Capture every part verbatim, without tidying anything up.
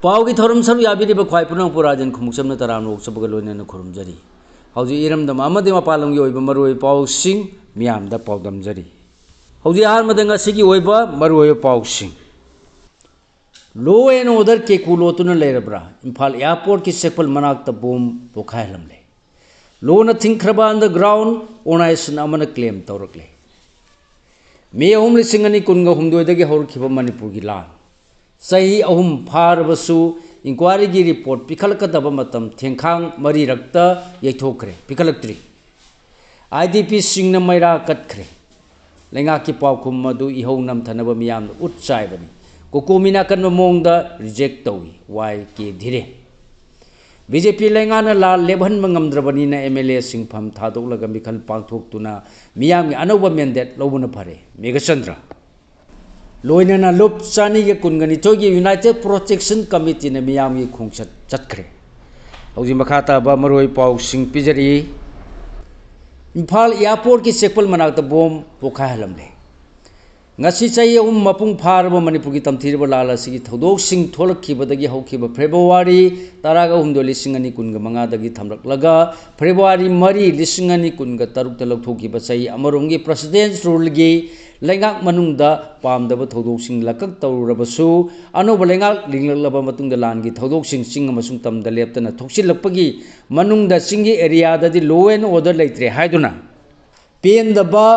ꯄꯥꯎꯒꯤ ꯊꯧꯔꯝ ꯁꯔꯨꯛ ꯌꯥꯕꯤꯔꯤꯕ ꯈ꯭ꯋꯥꯏ ꯄꯨꯝꯅꯃꯛꯄꯨ ꯔꯥꯖꯦꯟ ꯈꯨꯃꯨꯛꯆꯝꯅ ꯇꯔꯥꯝꯅ ꯑꯣꯛꯆꯕꯒ ꯂꯣꯏꯅꯅ ꯈꯨꯔꯨꯝꯖꯔꯤ꯫ ꯍꯧꯖꯤꯛ ꯏꯔꯝꯗꯝ ꯑꯃꯗꯤ ꯃꯄꯥꯟ ꯂꯝꯒꯤ ꯑꯣꯏꯕ ꯃꯔꯨꯑꯣꯏꯕ ꯄꯥꯎꯁꯤꯡ ꯃꯤꯌꯥꯝꯗ ꯄꯥꯎꯗꯝꯖꯔꯤ꯫ ꯍꯧꯖꯤꯛ ꯑꯍꯥꯟꯕꯗ ꯉꯁꯤꯒꯤ ꯑꯣꯏꯕ ꯃꯔꯨꯑꯣꯏꯕ ꯄꯥꯎꯁꯤꯡ꯫ Law and order ꯀꯦꯀꯨ ꯂꯣꯠꯇꯨꯅ ꯂꯩꯔꯕ꯭ꯔꯥ? Imphal airport ꯀꯤ ꯆꯦꯛꯄꯜ ꯃꯅꯥꯛꯇ bomb ꯄꯣꯈꯥꯏꯍꯜꯂꯝꯂꯦ꯫ Law ꯅ ꯊꯤꯡꯈ꯭ꯔꯕ underground organization ꯑꯃꯅ claim ꯇꯧꯔꯛꯂꯦ꯫ May ꯑꯍꯨꯝ, ꯂꯤꯁꯤꯡ ꯑꯅꯤ ꯀꯨꯟꯒ ꯍꯨꯝꯗꯣꯏꯗꯒꯤ ꯍꯧꯔꯛꯈꯤꯕ ꯃꯅꯤꯄꯨꯔꯒꯤ ꯂꯥꯟ ꯆꯍꯤ ꯑꯍꯨꯝ ꯐꯥꯔꯕꯁꯨ inquiry ꯒꯤ report ꯄꯤꯈꯠꯂꯛꯀꯗꯕ ꯃꯇꯝ ꯊꯦꯡꯈꯥꯡ ꯃꯔꯤꯔꯛꯇ ꯌꯩꯊꯣꯛꯈ꯭ꯔꯦ, ꯄꯤꯈꯠꯂꯛꯇ꯭ꯔꯤ꯫ IDP ꯁꯤꯡꯅ ꯃꯩꯔꯥ ꯀꯠꯈ꯭ꯔꯦ꯫ ꯂꯩꯉꯥꯛꯀꯤ ꯄꯥꯎꯈꯨꯝ ꯑꯗꯨ ꯏꯍꯧ ꯅꯝꯊꯅꯕ ꯃꯤꯌꯥꯝꯅ ꯎꯠ ꯆꯥꯏꯕꯅꯤ꯫ ꯀꯣꯀꯣꯃꯤꯅ ꯑꯀꯟꯕ ꯃꯑꯣꯡꯗ reject ꯇꯧꯏ꯫ ꯋꯥꯏ ꯀꯦ ꯙꯤꯔꯦꯟ꯫ BJP ꯂꯩꯉꯥꯛꯅ ꯂꯥꯟ ꯂꯦꯞꯍꯟꯕ ꯉꯝꯗ꯭ꯔꯕꯅꯤꯅ MLA ꯁꯤꯡ ꯐꯝ ꯊꯥꯗꯣꯛꯂꯒ ꯃꯤꯈꯜ ꯄꯥꯡꯊꯣꯛꯇꯨꯅ ꯃꯤꯌꯥꯝꯒꯤ ꯑꯅꯧꯕ mandate ꯂꯧꯕꯅ ꯐꯔꯦ꯫ ꯃꯦꯘꯆꯟꯗ꯭ꯔ꯫ ꯂꯣꯏꯅꯅ ꯂꯨꯞ ꯆꯅꯤꯒ ꯀꯨꯟꯒ ꯅꯤꯊꯣꯏꯒꯤ United Protection Committee ꯅ ꯃꯤꯌꯥꯝꯒꯤ ꯈꯣꯡꯆꯠ ꯆꯠꯈ꯭ꯔꯦ꯫ ꯍꯧꯖꯤꯛ ꯃꯈꯥ ꯇꯥꯕ ꯃꯔꯨꯑꯣꯏ ꯄꯥꯎꯁꯤꯡ ꯄꯤꯖꯔꯤ꯫ ꯏꯝꯐꯥꯜ airport ꯀꯤ ꯆꯦꯛꯄꯜ ꯃꯅꯥꯛꯇ bomb ꯄꯣꯈꯥꯏꯍꯜꯂꯝꯂꯦ꯫ ꯉꯁꯤ ꯆꯍꯤ ꯑꯍꯨꯝ ꯃꯄꯨꯡ ꯐꯥꯔꯕ ꯃꯅꯤꯄꯨꯔꯒꯤ ꯇꯝꯊꯤꯔꯕ ꯂꯥꯜ ꯑꯁꯤꯒꯤ ꯊꯧꯗꯣꯛꯁꯤꯡ ꯊꯣꯛꯂꯛꯈꯤꯕꯗꯒꯤ ꯍꯧꯈꯤꯕ February ꯇꯔꯥꯒ ꯍꯨꯝꯗꯣꯏ, ꯂꯤꯁꯤꯡ ꯑꯅꯤ ꯀꯨꯟꯒ ꯃꯉꯥꯗꯒꯤ ꯊꯝꯂꯛꯂꯒ February ꯃꯔꯤ, ꯂꯤꯁꯤꯡ ꯑꯅꯤ ꯀꯨꯟꯒ ꯇꯔꯨꯛꯇ ꯂꯧꯊꯣꯛꯈꯤꯕ ꯆꯍꯤ ꯑꯃꯔꯣꯝꯒꯤ President's Rule ꯒꯤ ꯂꯩꯉꯥꯛ ꯃꯅꯨꯡꯗ ꯄꯥꯝꯗꯕ ꯊꯧꯗꯣꯛꯁꯤꯡ ꯂꯥꯀꯛ ꯇꯧꯔꯨꯔꯕꯁꯨ, ꯑꯅꯧꯕ ꯂꯩꯉꯥꯛ ꯂꯤꯡꯂꯛꯂꯕ ꯃꯇꯨꯡꯗ ꯂꯥꯟꯒꯤ ꯊꯧꯗꯣꯛꯁꯤꯡ ꯆꯤꯡ ꯑꯃꯁꯨꯡ ꯇꯝꯗ ꯂꯦꯞꯇꯅ ꯊꯣꯛꯆꯤꯜꯂꯛꯄꯒꯤ ꯃꯅꯨꯡꯗ ꯆꯤꯡꯒꯤ area ꯗꯗꯤ law and order ꯂꯩꯇ꯭ꯔꯦ ꯍꯥꯏꯗꯨꯅ ꯄꯦꯟꯗꯕ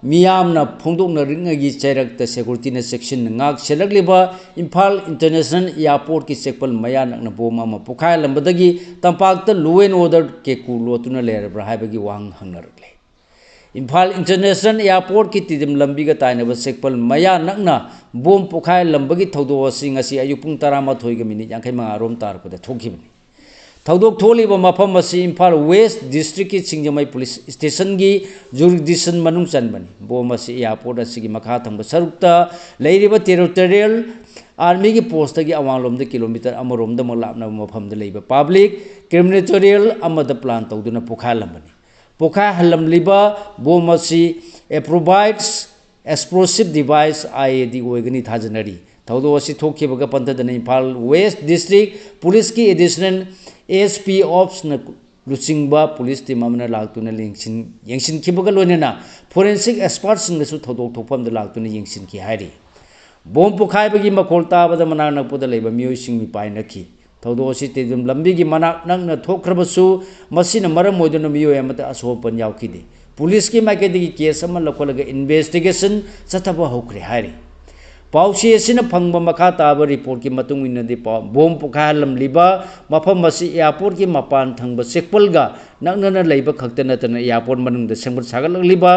ꯃꯤꯌꯥꯝꯅ ꯐꯣꯡꯗꯣꯛꯅꯔꯤꯉꯩꯒꯤ ꯆꯩꯔꯛꯇ security ꯅ ꯆꯦꯛꯁꯤꯟꯅ ꯉꯥꯛ ꯁꯦꯜꯂꯛꯂꯤꯕ ꯏꯝꯐꯥꯜ International Airport ꯀꯤ ꯆꯦꯛꯄꯜ ꯃꯌꯥ ꯅꯛꯅ bomb ꯑꯃ ꯄꯣꯈꯥꯏꯍꯜꯂꯝꯕꯗꯒꯤ ꯇꯝꯄꯥꯛꯇ law and order ꯀꯦꯀꯨ ꯂꯣꯠꯇꯨꯅ ꯂꯩꯔꯕ꯭ꯔꯥ ꯍꯥꯏꯕꯒꯤ ꯋꯥꯍꯪ ꯍꯪꯅꯔꯛꯂꯦ꯫ ꯏꯝꯐꯥꯜ International Airport ꯀꯤ ꯇꯤꯗꯤꯝ ꯂꯝꯕꯤꯒ ꯇꯥꯏꯅꯕ ꯆꯦꯛꯄꯜ ꯃꯌꯥ ꯅꯛꯅ bomb ꯄꯣꯈꯥꯏꯍꯜꯂꯝꯕꯒꯤ ꯊꯧꯗꯣꯛ ꯑꯁꯤ ꯉꯁꯤ ꯑꯌꯨꯛ ꯄꯨꯡ ꯇꯔꯥꯃꯥꯊꯣꯏꯒ minute ꯌꯥꯡꯈꯩ ꯃꯉꯥ ꯔꯣꯝ ꯇꯥꯔꯛꯄꯗ ꯊꯣꯛꯈꯤꯕꯅꯤ꯫ ꯊꯧꯗꯣꯛ ꯊꯣꯛꯂꯤꯕ ꯃꯐꯝ ꯑꯁꯤ ꯏꯝꯐꯥꯜ West District ꯀꯤ ꯁꯤꯡꯖꯃꯩ Police Station ꯒꯤ jurisdiction ꯃꯅꯨꯡ ꯆꯟꯕꯅꯤ꯫ Bomb ꯑꯁꯤ airport ꯑꯁꯤꯒꯤ ꯃꯈꯥ ꯊꯪꯕ ꯁꯔꯨꯛꯇ ꯂꯩꯔꯤꯕ Territorial Army ꯒꯤ post ꯇꯒꯤ ꯑꯋꯥꯡꯂꯣꯝꯗ kilometre ꯑꯃꯔꯣꯝꯗꯃꯛ ꯂꯥꯞꯅꯕ ꯃꯐꯝꯗ ꯂꯩꯕ public crematorium ꯑꯃꯗ plan ꯇꯧꯗꯨꯅ ꯄꯣꯈꯥꯏꯍꯜꯂꯝꯕꯅꯤ꯫ ꯄꯣꯈꯥꯏꯍꯜꯂꯝꯂꯤꯕ bomb ꯑꯁꯤ improvised explosive device, IED, ꯑꯣꯏꯒꯅꯤ ꯊꯥꯖꯅꯔꯤ꯫ ꯊꯧꯗꯣꯛ ꯑꯁꯤ ꯊꯣꯛꯈꯤꯕꯒ ꯄꯟꯊꯗꯅ ꯏꯝꯐꯥꯜ ꯋꯦꯁ ꯗꯤꯁꯇ꯭ꯔꯤꯛ ꯄꯨꯂꯤꯁꯀꯤ ꯑꯦꯗꯤꯁꯅꯦꯜ ꯑꯦꯁ ꯄꯤ ꯑꯣꯞꯁꯅ ꯂꯨꯆꯤꯡꯕ ꯄꯨꯂꯤꯁ ꯇꯤꯝ ꯑꯃꯅ ꯂꯥꯛꯇꯨꯅ ꯌꯦꯡꯁꯤꯟ-, ꯌꯦꯡꯁꯤꯟꯈꯤꯕꯒ ꯂꯣꯏꯅꯅ ꯐꯣꯔꯦꯟꯁꯤꯛ ꯑꯦꯛꯁꯄꯥꯔꯠꯁꯤꯡꯅꯁꯨ ꯊꯧꯗꯣꯛ ꯊꯣꯛꯐꯝꯗ ꯂꯥꯛꯇꯨꯅ ꯌꯦꯡꯁꯤꯟꯈꯤ ꯍꯥꯏꯔꯤ꯫ ꯕꯣꯝ ꯄꯣꯈꯥꯏꯕꯒꯤ ꯃꯈꯣꯜ ꯇꯥꯕꯗ ꯃꯅꯥꯛ ꯅꯛꯄꯗ ꯂꯩꯕ ꯃꯤꯑꯣꯏꯁꯤꯡ ꯃꯤꯄꯥꯏꯅꯈꯤ꯫ ꯊꯧꯗꯣꯛ ꯑꯁꯤ ꯇꯦꯖꯨꯝ ꯂꯝꯕꯤꯒꯤ ꯃꯅꯥꯛ ꯅꯛꯅ ꯊꯣꯛꯈ꯭ꯔꯕꯁꯨ, ꯃꯁꯤꯅ ꯃꯔꯝ ꯑꯣꯏꯗꯨꯅ ꯃꯤꯑꯣꯏ ꯑꯃꯠꯇ ꯑꯁꯣꯛ ꯑꯄꯟ ꯌꯥꯎꯈꯤꯗꯦ꯫ ꯄꯨꯂꯤꯁꯀꯤ ꯃꯥꯏꯀꯩꯗꯒꯤ ꯀꯦꯁ ꯑꯃ ꯂꯧꯈꯠꯂꯒ ꯏꯟꯚꯦꯁꯇꯤꯒꯦꯁꯟ ꯆꯠꯊꯕ ꯍꯧꯈ꯭ꯔꯦ ꯍꯥꯏꯔꯤ꯫ ꯄꯥꯎꯆꯦ ꯑꯁꯤꯅ ꯐꯪꯕ ꯃꯈꯥ ꯇꯥꯕ ꯔꯤꯄꯣꯔꯠꯀꯤ ꯃꯇꯨꯡ ꯏꯟꯅꯗꯤ, ꯄꯥꯎ-, ꯕꯣꯝ ꯄꯣꯈꯥꯏꯍꯜꯂꯝꯂꯤꯕ ꯃꯐꯝ ꯑꯁꯤ ꯑꯦꯌꯥꯔꯄꯣꯔꯠꯀꯤ ꯃꯄꯥꯟ ꯊꯪꯕ ꯆꯦꯛꯄꯜꯒ ꯅꯛꯅꯅ ꯂꯩꯕ ꯈꯛꯇ ꯅꯠꯇꯅ, ꯑꯦꯌꯥꯔꯄꯣꯔꯠ ꯃꯅꯨꯡꯗ ꯁꯦꯝꯒꯠ ꯁꯥꯒꯠꯂꯛꯂꯤꯕ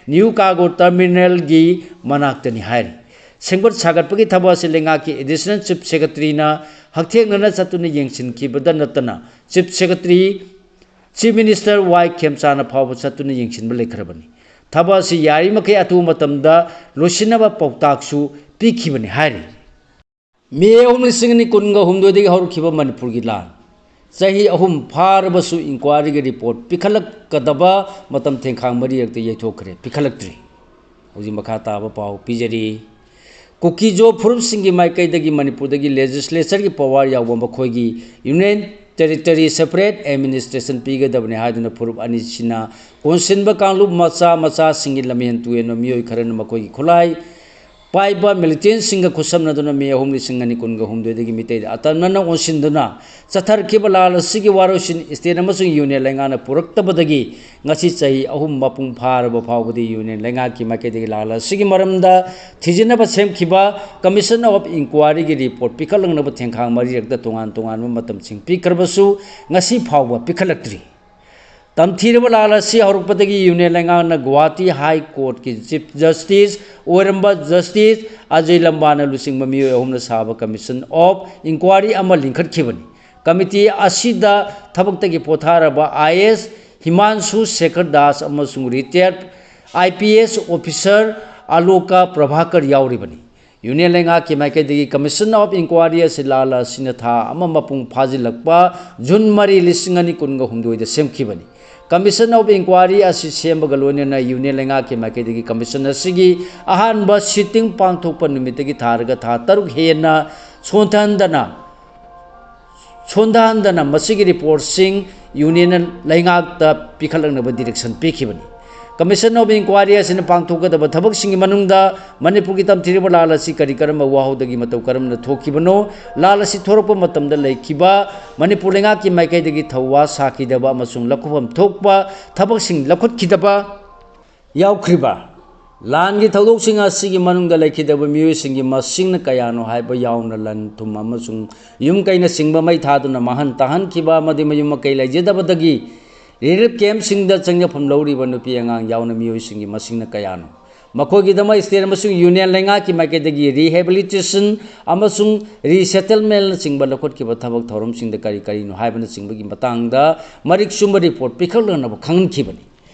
ꯅ꯭ꯌꯨ ꯀꯥꯔꯒꯣ ꯇꯔꯃꯤꯅꯦꯜꯒꯤ ꯃꯅꯥꯛꯇꯅꯤ ꯍꯥꯏꯔꯤ꯫ ꯁꯦꯝꯒꯠ ꯁꯥꯒꯠꯄꯒꯤ ꯊꯕꯛ ꯑꯁꯤ ꯂꯩꯉꯥꯛꯀꯤ ꯑꯦꯗꯤꯁꯅꯦꯜ ꯆꯤꯐ ꯁꯦꯀ꯭ꯔꯦꯇꯔꯤꯅ ꯍꯛꯊꯦꯡꯅꯅ ꯆꯠꯇꯨꯅ ꯌꯦꯡꯁꯤꯟꯈꯤꯕꯗ ꯅꯠꯇꯅ, ꯆꯤꯐ ꯁꯦꯀ꯭ꯔꯦꯇꯔꯤ, ꯆꯤꯐ ꯃꯤꯅꯤꯁꯇꯔ ꯋꯥꯏ ꯈꯦꯝꯆꯥꯅ ꯐꯥꯎꯕ ꯆꯠꯇꯨꯅ ꯌꯦꯡꯁꯤꯟꯕ ꯂꯩꯈ꯭ꯔꯕꯅꯤ꯫ ꯊꯕꯛ ꯑꯁꯤ ꯌꯥꯔꯤꯃꯈꯩ ꯑꯊꯨꯕ ꯃꯇꯝꯗ ꯂꯣꯏꯁꯤꯟꯅꯕ ꯄꯥꯎꯇꯥꯛꯁꯨ ꯄꯤꯈꯤꯕꯅꯤ ꯍꯥꯏꯔꯤ꯫ ꯃꯦ ꯑꯍꯨꯝ, ꯂꯤꯁꯤꯡ ꯑꯅꯤ ꯀꯨꯟꯒ ꯍꯨꯝꯗꯣꯏꯗꯒꯤ ꯍꯧꯔꯛꯈꯤꯕ ꯃꯅꯤꯄꯨꯔꯒꯤ ꯂꯥꯟ ꯆꯍꯤ ꯑꯍꯨꯝ ꯐꯥꯔꯕꯁꯨ ꯏꯟꯀ꯭ꯋꯥꯔꯤꯒꯤ ꯔꯤꯄꯣꯔꯠ ꯄꯤꯈꯠꯂꯛꯀꯗꯕ ꯃꯇꯝ ꯊꯦꯡꯈꯥꯡ ꯃꯔꯤꯔꯛꯇ ꯌꯩꯊꯣꯛꯈ꯭ꯔꯦ, ꯄꯤꯈꯠꯂꯛꯇ꯭ꯔꯤ꯫ ꯍꯧꯖꯤꯛ ꯃꯈꯥ ꯇꯥꯕ ꯄꯥꯎ ꯄꯤꯖꯔꯤ꯫ ꯀꯨꯀꯤꯖꯣ ꯐꯨꯔꯨꯞꯁꯤꯡꯒꯤ ꯃꯥꯏꯀꯩꯗꯒꯤ ꯃꯅꯤꯄꯨꯔꯗꯒꯤ ꯂꯦꯖꯤꯁꯂꯦꯆꯔꯒꯤ ꯄꯋꯥꯔ ꯌꯥꯎꯕ ꯃꯈꯣꯏꯒꯤ ꯌꯨꯅꯤꯌꯟ ꯇꯦꯔꯤꯇꯔꯤ ꯁꯦꯄꯔꯦꯠ ꯑꯦꯗꯃꯤꯅꯤꯁꯇ꯭ꯔꯦꯁꯟ ꯄꯤꯒꯗꯕꯅꯤ ꯍꯥꯏꯗꯨꯅ ꯐꯨꯔꯨꯞ ꯑꯅꯤꯁꯤꯅ ꯀꯣꯟꯁꯤꯟꯕ ꯀꯥꯡꯂꯨꯞ ꯃꯆꯥ ꯃꯆꯥꯁꯤꯡꯒꯤ ꯂꯝꯍꯦꯟ ꯇꯨꯍꯦꯟꯕ ꯃꯤꯑꯣꯏ ꯈꯔꯅ ꯃꯈꯣꯏꯒꯤ ꯈꯨꯠꯂꯥꯏ ꯄꯥꯏꯕ ꯃꯤꯂꯤꯇꯦꯟꯁꯤꯡꯒ ꯈꯨꯠꯁꯝꯅꯗꯨꯅ ꯃꯦ ꯑꯍꯨꯝ, ꯂꯤꯁꯤꯡ ꯑꯅꯤ ꯀꯨꯟꯒ ꯍꯨꯝꯗꯣꯏꯗꯒꯤ ꯃꯤꯇꯩꯗ ꯑꯇꯝꯅꯅ ꯑꯣꯟꯁꯤꯟꯗꯨꯅ ꯆꯠꯊꯔꯛꯈꯤꯕ ꯂꯥꯜ ꯑꯁꯤꯒꯤ ꯋꯥꯔꯣꯏꯁꯤꯟ ꯁ꯭ꯇꯦꯠ ꯑꯃꯁꯨꯡ ꯌꯨꯅꯤꯌꯟ ꯂꯩꯉꯥꯛꯅ ꯄꯨꯔꯛꯇꯕꯗꯒꯤ ꯉꯁꯤ ꯆꯍꯤ ꯑꯍꯨꯝ ꯃꯄꯨꯡ ꯐꯥꯔꯕ ꯐꯥꯎꯕꯗꯤ ꯌꯨꯅꯤꯌꯟ ꯂꯩꯉꯥꯛꯀꯤ ꯃꯥꯏꯀꯩꯗꯒꯤ ꯂꯥꯜ ꯑꯁꯤꯒꯤ ꯃꯔꯝꯗ ꯊꯤꯖꯤꯟꯅꯕ ꯁꯦꯝꯈꯤꯕ ꯀꯃꯤꯁꯟ ꯑꯣꯐ ꯏꯟꯀ꯭ꯋꯥꯔꯤꯒꯤ ꯔꯤꯄꯣꯔꯠ ꯄꯤꯈꯠꯂꯛꯅꯕ ꯊꯦꯡꯈꯥꯡ ꯃꯔꯤꯔꯛꯇ ꯇꯣꯉꯥꯟ ꯇꯣꯉꯥꯟꯕ ꯃꯇꯝꯁꯤꯡ ꯄꯤꯈ꯭ꯔꯕꯁꯨ, ꯉꯁꯤ ꯐꯥꯎꯕ ꯄꯤꯈꯠꯂꯛꯇ꯭ꯔꯤ꯫ ꯇꯝꯊꯤꯔꯕ ꯂꯥꯜ ꯑꯁꯤ ꯍꯧꯔꯛꯄꯗꯒꯤ ꯌꯨꯅꯤꯌꯟ ꯂꯩꯉꯥꯛꯅ ꯒꯨꯋꯥꯍꯥꯇꯤ ꯍꯥꯏ ꯀꯣꯔꯠꯀꯤ ꯆꯤꯐ ꯖꯁꯇꯤꯁ ꯑꯣꯏꯔꯝꯕ ꯖꯁꯇꯤꯁ ꯑꯖꯌ ꯂꯝꯕꯥꯅ ꯂꯨꯆꯤꯡꯕ ꯃꯤꯑꯣꯏ ꯑꯍꯨꯝꯅ ꯁꯥꯕ ꯀꯃꯤꯁꯟ ꯑꯣꯐ ꯏꯟꯀ꯭ꯋꯥꯔꯤ ꯑꯃ ꯂꯤꯡꯈꯠꯈꯤꯕꯅꯤ꯫ ꯀꯃꯤꯇꯤ ꯑꯁꯤꯗ ꯊꯕꯛꯇꯒꯤ ꯄꯣꯊꯥꯔꯕ ꯑꯥꯏ ꯑꯦꯁ ꯍꯤꯃꯥꯟꯁꯨ ꯁꯦꯈꯔ ꯗꯥꯁ ꯑꯃꯁꯨꯡ retired I P S officer Aloka Prabhakar ꯌꯥꯎꯔꯤꯕꯅꯤ꯫ ꯌꯨꯅꯤꯌꯟ ꯂꯩꯉꯥꯛꯀꯤ ꯃꯥꯏꯀꯩꯗꯒꯤ ꯀꯃꯤꯁꯟ ꯑꯣꯐ ꯏꯟꯀ꯭ꯋꯥꯔꯤ ꯑꯁꯤ ꯂꯥꯜ ꯑꯁꯤꯅ ꯊꯥ ꯑꯃ ꯃꯄꯨꯡ ꯐꯥꯖꯤꯜꯂꯛꯄ ꯖꯨꯟ ꯃꯔꯤ, ꯂꯤꯁꯤꯡ ꯑꯅꯤ ꯀꯨꯟꯒ ꯍꯨꯝꯗꯣꯏꯗ ꯁꯦꯝꯈꯤꯕꯅꯤ꯫ Commission of Inquiry ꯑꯁꯤ ꯁꯦꯝꯕꯒ ꯂꯣꯏꯅꯅ ꯌꯨꯅꯤꯌꯟ ꯂꯩꯉꯥꯛꯀꯤ ꯃꯥꯏꯀꯩꯗꯒꯤ commission ꯑꯁꯤꯒꯤ ꯑꯍꯥꯟꯕ sitting ꯄꯥꯡꯊꯣꯛꯄ ꯅꯨꯃꯤꯠꯇꯒꯤ ꯊꯥꯔꯒ ꯊꯥ ꯇꯔꯨꯛ ꯍꯦꯟꯅ ꯁꯣꯟꯊꯍꯟꯗꯅ ꯁꯣꯟꯊꯍꯟꯗꯅ ꯃꯁꯤꯒꯤ reportꯁꯤꯡ ꯌꯨꯅꯤꯌꯟ ꯂꯩꯉꯥꯛꯇ ꯄꯤꯈꯠꯂꯛꯅꯕ direction ꯄꯤꯈꯤꯕꯅꯤ꯫ Commission of Inquiry ꯑꯁꯤꯅ ꯄꯥꯡꯊꯣꯛꯀꯗꯕ ꯊꯕꯛꯁꯤꯡꯒꯤ ꯃꯅꯨꯡꯗ ꯃꯅꯤꯄꯨꯔꯒꯤ ꯇꯝꯊꯤꯔꯕ ꯂꯥꯜ ꯑꯁꯤ ꯀꯔꯤ ꯀꯔꯝꯕ ꯋꯥꯍꯧꯗꯒꯤ ꯃꯇꯧ ꯀꯔꯝꯅ ꯊꯣꯛꯈꯤꯕꯅꯣ, ꯂꯥꯜ ꯑꯁꯤ ꯊꯣꯔꯛꯄ ꯃꯇꯝꯗ ꯂꯩꯈꯤꯕ ꯃꯅꯤꯄꯨꯔ ꯂꯩꯉꯥꯛꯀꯤ ꯃꯥꯏꯀꯩꯗꯒꯤ ꯊꯧꯋꯥ ꯁꯥꯈꯤꯗꯕ ꯑꯃꯁꯨꯡ ꯂꯧꯈꯠꯐꯝ ꯊꯣꯛꯄ ꯊꯕꯛꯁꯤꯡ ꯂꯧꯈꯠꯈꯤꯗꯕ ꯌꯥꯎꯈ꯭ꯔꯤꯕ ꯂꯥꯟꯒꯤ ꯊꯧꯗꯣꯛꯁꯤꯡ ꯑꯁꯤꯒꯤ ꯃꯅꯨꯡꯗ ꯂꯩꯈꯤꯗꯕ ꯃꯤꯑꯣꯏꯁꯤꯡꯒꯤ ꯃꯁꯤꯡꯅ ꯀꯌꯥꯅꯣ ꯍꯥꯏꯕ ꯌꯥꯎꯅ ꯂꯟ ꯊꯨꯝ ꯑꯃꯁꯨꯡ ꯌꯨꯝ ꯀꯩꯅꯆꯤꯡꯕ ꯃꯩ ꯊꯥꯗꯨꯅ ꯃꯥꯡꯍꯟ ꯇꯥꯛꯍꯟꯈꯤꯕ ꯑꯃꯗꯤ ꯃꯌꯨꯝ ꯃꯀꯩ ꯂꯩꯖꯗꯕꯗꯒꯤ relief campꯁꯤꯡꯗ ꯆꯪꯖꯐꯝ ꯂꯧꯔꯤꯕ ꯅꯨꯄꯤ ꯑꯉꯥꯡ ꯌꯥꯎꯅ ꯃꯤꯑꯣꯏꯁꯤꯡꯒꯤ ꯃꯁꯤꯡꯅ ꯀꯌꯥꯅꯣ? ꯃꯈꯣꯏꯒꯤꯗꯃꯛ state ꯑꯃꯁꯨꯡ ꯌꯨꯅꯤꯌꯟ ꯂꯩꯉꯥꯛꯀꯤ ꯃꯥꯏꯀꯩꯗꯒꯤ rehabilitation ꯑꯃꯁꯨꯡ resettlementꯅꯆꯤꯡꯕ ꯂꯧꯈꯠꯈꯤꯕ ꯊꯕꯛ ꯊꯧꯔꯝꯁꯤꯡꯗ ꯀꯔꯤ ꯀꯔꯤꯅꯣ ꯍꯥꯏꯕꯅꯆꯤꯡꯕꯒꯤ ꯃꯇꯥꯡꯗ ꯃꯔꯤꯛ ꯆꯨꯝꯕ report ꯄꯤꯈꯠꯂꯛꯅꯕ ꯈꯪꯍꯟꯈꯤꯕꯅꯤ꯫